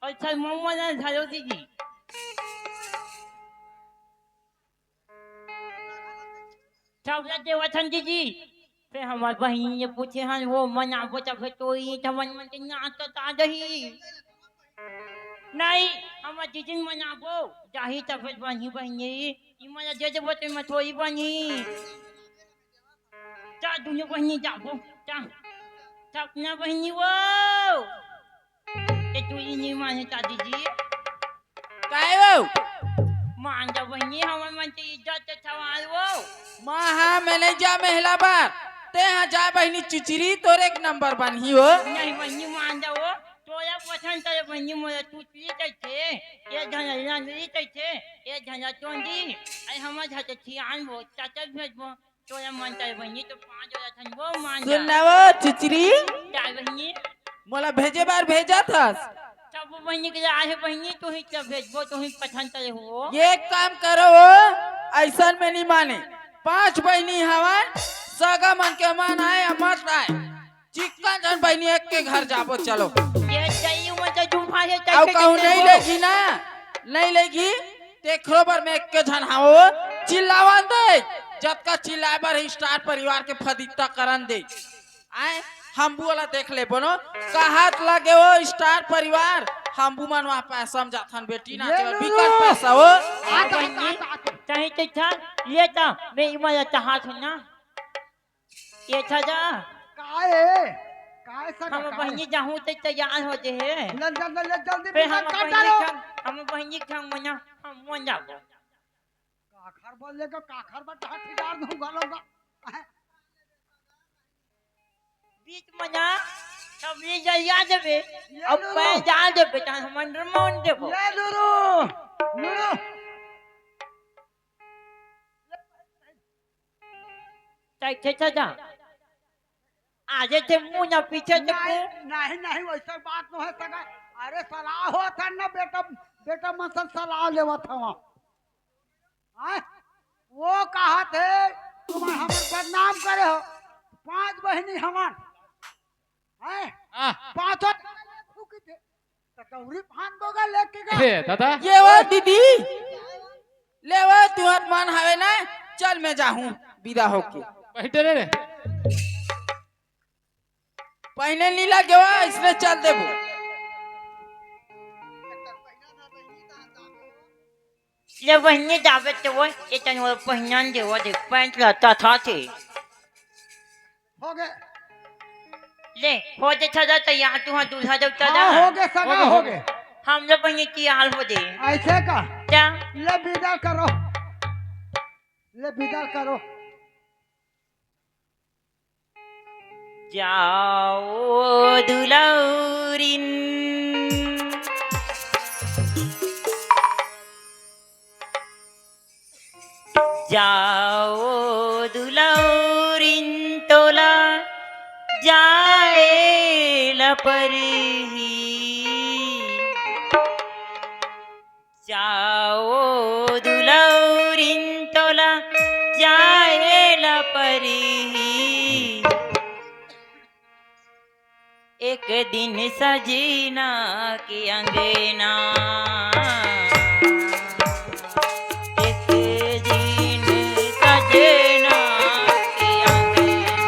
अच्छा, मम्मा ना झालो दीदी। चावला देवथन दीदी। फिर हमार बहिनी ने पूछे हन, वो मन आबो तब फिर तो ई तमन मन के नाच तो ता दही। नहीं, हमार दीदी मन आबो, जाही तब फिर बनी बहिनी, ई मन दे देबो तो मैं थोड़ी बनी। जा दुनो बहिनी जाबो, जा। सपना बहिनी वो। ए तू ई नहीं माने ता दीदी। काहे वो? मान जा बहिनी, हमर मन के इज्जत के सवाल वो। माँ हाँ, मैंने जा महिला बार। ते हाँ जा बहिनी चुचरी, तोर एक नंबर बनही हो। नहीं बहिनी, मान जा वो। तोरा पसंद करे बहिनी, मोला चुचरी चाहिए। ये झन लंगड़ी चाहिए, ये झन चोंदी। आई हमर झट छियान वो, चाचा भेजबो। तोरा मन करे बहिनी तो पाँच वाला थन वो मान जा। सुन ना वो चुचरी। क्या बहिनी? मोला भेजे बार भेजत हस। सब बहिनी के आज बहिनी तो ही क्या भेजबो, तो ही पसंद करे हो। ये काम करो हो, ऐसन में नहीं माने। पांच बहिनी हवन, सगा मन के मन आए या मत आए, चिक्कन झन बहिनी एक के घर जाबो, चलो। ये चाहिए मत जो भाषे अउ चाहिए कहूँ चाहिए नहीं वो। लेगी ना, नहीं लेगी, तेखरो बर में एक के झन हावो, चिल्लावन दे, जतका चिल्लाए बर ही स्टार परिवार के फदित्ता करन दे। आए, हम्बू वाला देख ले बनो, कहत लगे वो स्टार परिवार, हम्बू मन वहाँ पैसा में जाथन बेटी ना, ये लो। बिकट पैसा हो। आ, आ, आ, आ, आ। चाहे तो चल, ये तो, मैं इमा या चाहत हूँ ना। ये था जा। काय है? काय सगा हम काय? बहिनी जाहूं ते तैयार हो जे हे। ले, ले, ले, ले, जल्दी फिर बिना हम काट बहिनी डालो। खंग, हम बहिनी खंग मना, हम मन जाबो। काखर बोल लेगा, काखर बट हाथ ठिकार दूं गालों का। बीच मना, सब ये जलिया देबे, ये अब लो। पैर डाल देबे, तो हम अंडर मान देबो। ये लो रो, लो रो। कैसे सजा? आगे से मुंह ना पीछे से नहीं, मुंह। नहीं, नहीं, वैसा बात नहीं है सगा। अरे सलाह होत है ना बेटा, बेटा मन से सलाह लेवत हवा। हाँ? वो कहा थे, तुम हमर बदनाम करे हो। पांच बहिनी हमन। हैं? हाँ। पांचों फूकी थे। तो दौरी फान दोगा लेके गा। हे दादा। ये वो दीदी, ले वो तुहर मन हवे ना, चल मैं जाहूं विदा होके। बैठे रे रे। पहले नी लगे हो, इसने चल देबो। ले बहिनी जाबे तो वो, ये तन वो पहिनन दे, वो देख, पैंट लता था थे। हो गए। ले, हो जे सजा तैयार, तू हाँ दूल्हा जब चला। हाँ, हो गए, सगा हो गए, हो हो गए। गए। हम लोग बहिनी तैयार हो दे। ऐसे का? क्या? ले विदा करो। ले विदा करो। जाओ दुलौरिन, जाओ दुलौरिन तोला जाए ला परही। जाओ दुलौरिन तोला जाए ला परही। एक दिन सजना के अंगना, एक दिन सजना के अंगना।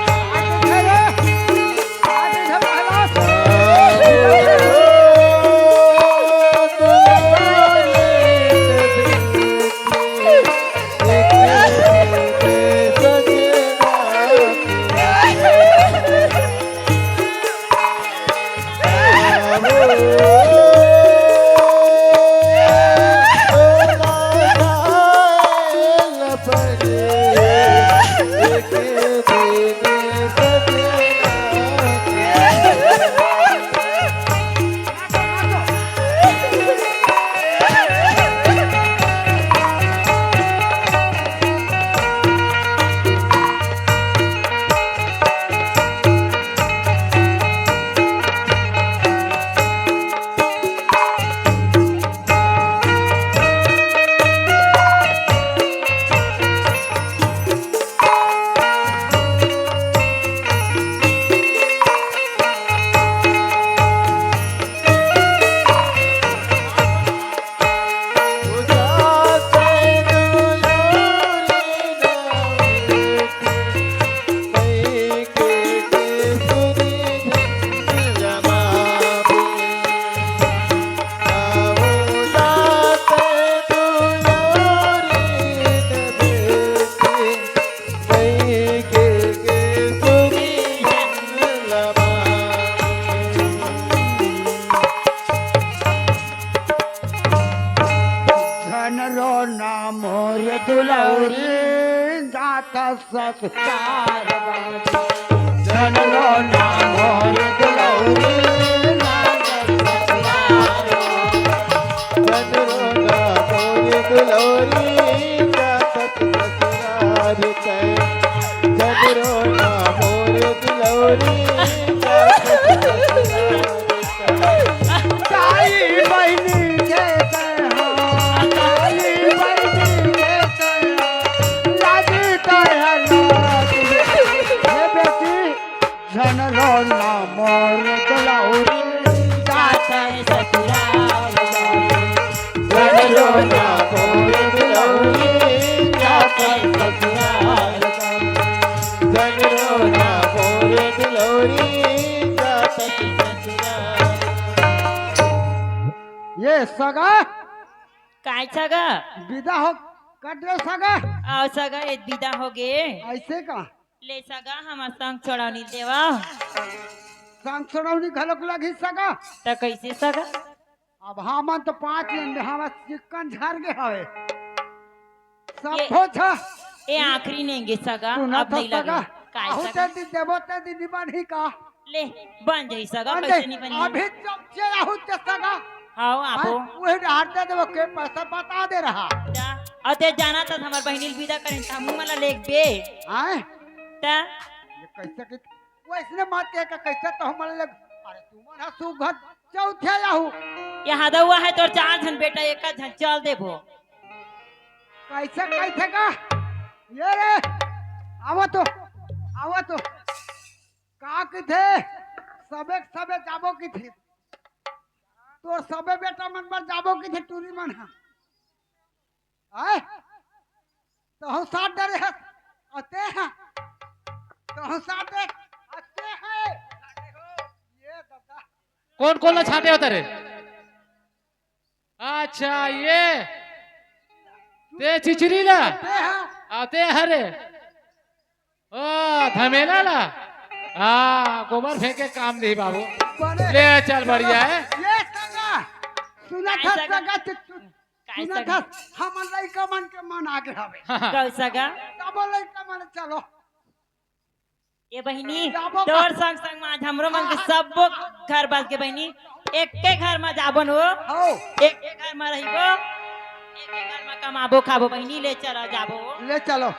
झन रोना मोर दुलौरी, जात ससुरार बाबू। झन रोना मोर दुलौरी, जात ससुरार। झन रोना मोर दुलौरी, जात ससुरार तै। झन रोना मोर दुलौरी, जात ससुरार तै। ताई बहिनी के कहा, ताई बहिनी के कहा, लागी तोहर लाज। हे बेटी, झन रोना मोर दुलौरी, जात ससुरार। झन रोना मोर दुलौरी, जात ससुरार। झन रोना मोर दुलौरी, जात ससुरार। ये सगा काय सगा? विदा हो, कट रे सगा। आओ सगा, ये विदा हो गे। ऐसे का? ले सगा, हमर संग छोड़ौनी देवा। संग छोड़ौनी घलोक लगही सगा। त कैसे सगा? अब हमन तो पाँच लेन दे, हमर चिक्कन झर गे हवे। सब ये, हो छा। ये आखिरी नेंगे सगा, सुना अब था नहीं लगे। सगा? काय आहू सगा? ते दिन देबो ते दिन निबन ही का? ले, बन जाई सगा, बन कैसे जाई। नहीं बनी? अभी जब जे आहू ते सगा। हाँ, आपो। हाँ, वही डहार दे देबो के पैसा बता दे रहा। जा, अते जाना त हमर बहिनी ल विदा करें, त हमू मन ला लेगबे। हाँ? त? ये कैसे कि, वैसने मत कहे का, कैसे तो हमन ला लेग-, अरे तुमन हा सुघर चौथे आहू। ये हदौआ है तोर चार झन बेटा, एक झन चल देबो। कैसे कैसे का? ये रे, आवा तो, आवा तो। का कथे? सबे सबे जाबो कथे। तोर सबे बेटा मन बर जाबो कथे टूरी मन ह। आय? तहु साथ डरे हस। अते ह। तहु साथ डरे। अते ह। ये दादा। कौन कौन ला छांटे होता रे? अच्छा, ये ते चिचरी ला। ते हा। आते हरे। ओ, धमेला ला। हाँ, गोबर फेंके काम नहीं बाबू। बने। ले चल, बढ़िया है। ये सगा, सुना था काय सगा? सगा, तू, तू, काय सुना सगा? था, हमन लइका मन के मन आगे हवे। हाँ, हाँ। कौन सगा? तबो लइका मन चलो। ए बहिनी, जाबो का? तोर संग संग म आज हमरो मन के हाँ, हाँ। सब्बो घर बस के बहिनी, एके घर म जाबो न हो। हौ। एके घर म रहिबो, एके घर म कमाबो खाबो बहिनी, ले चला जाबो। ले चलो।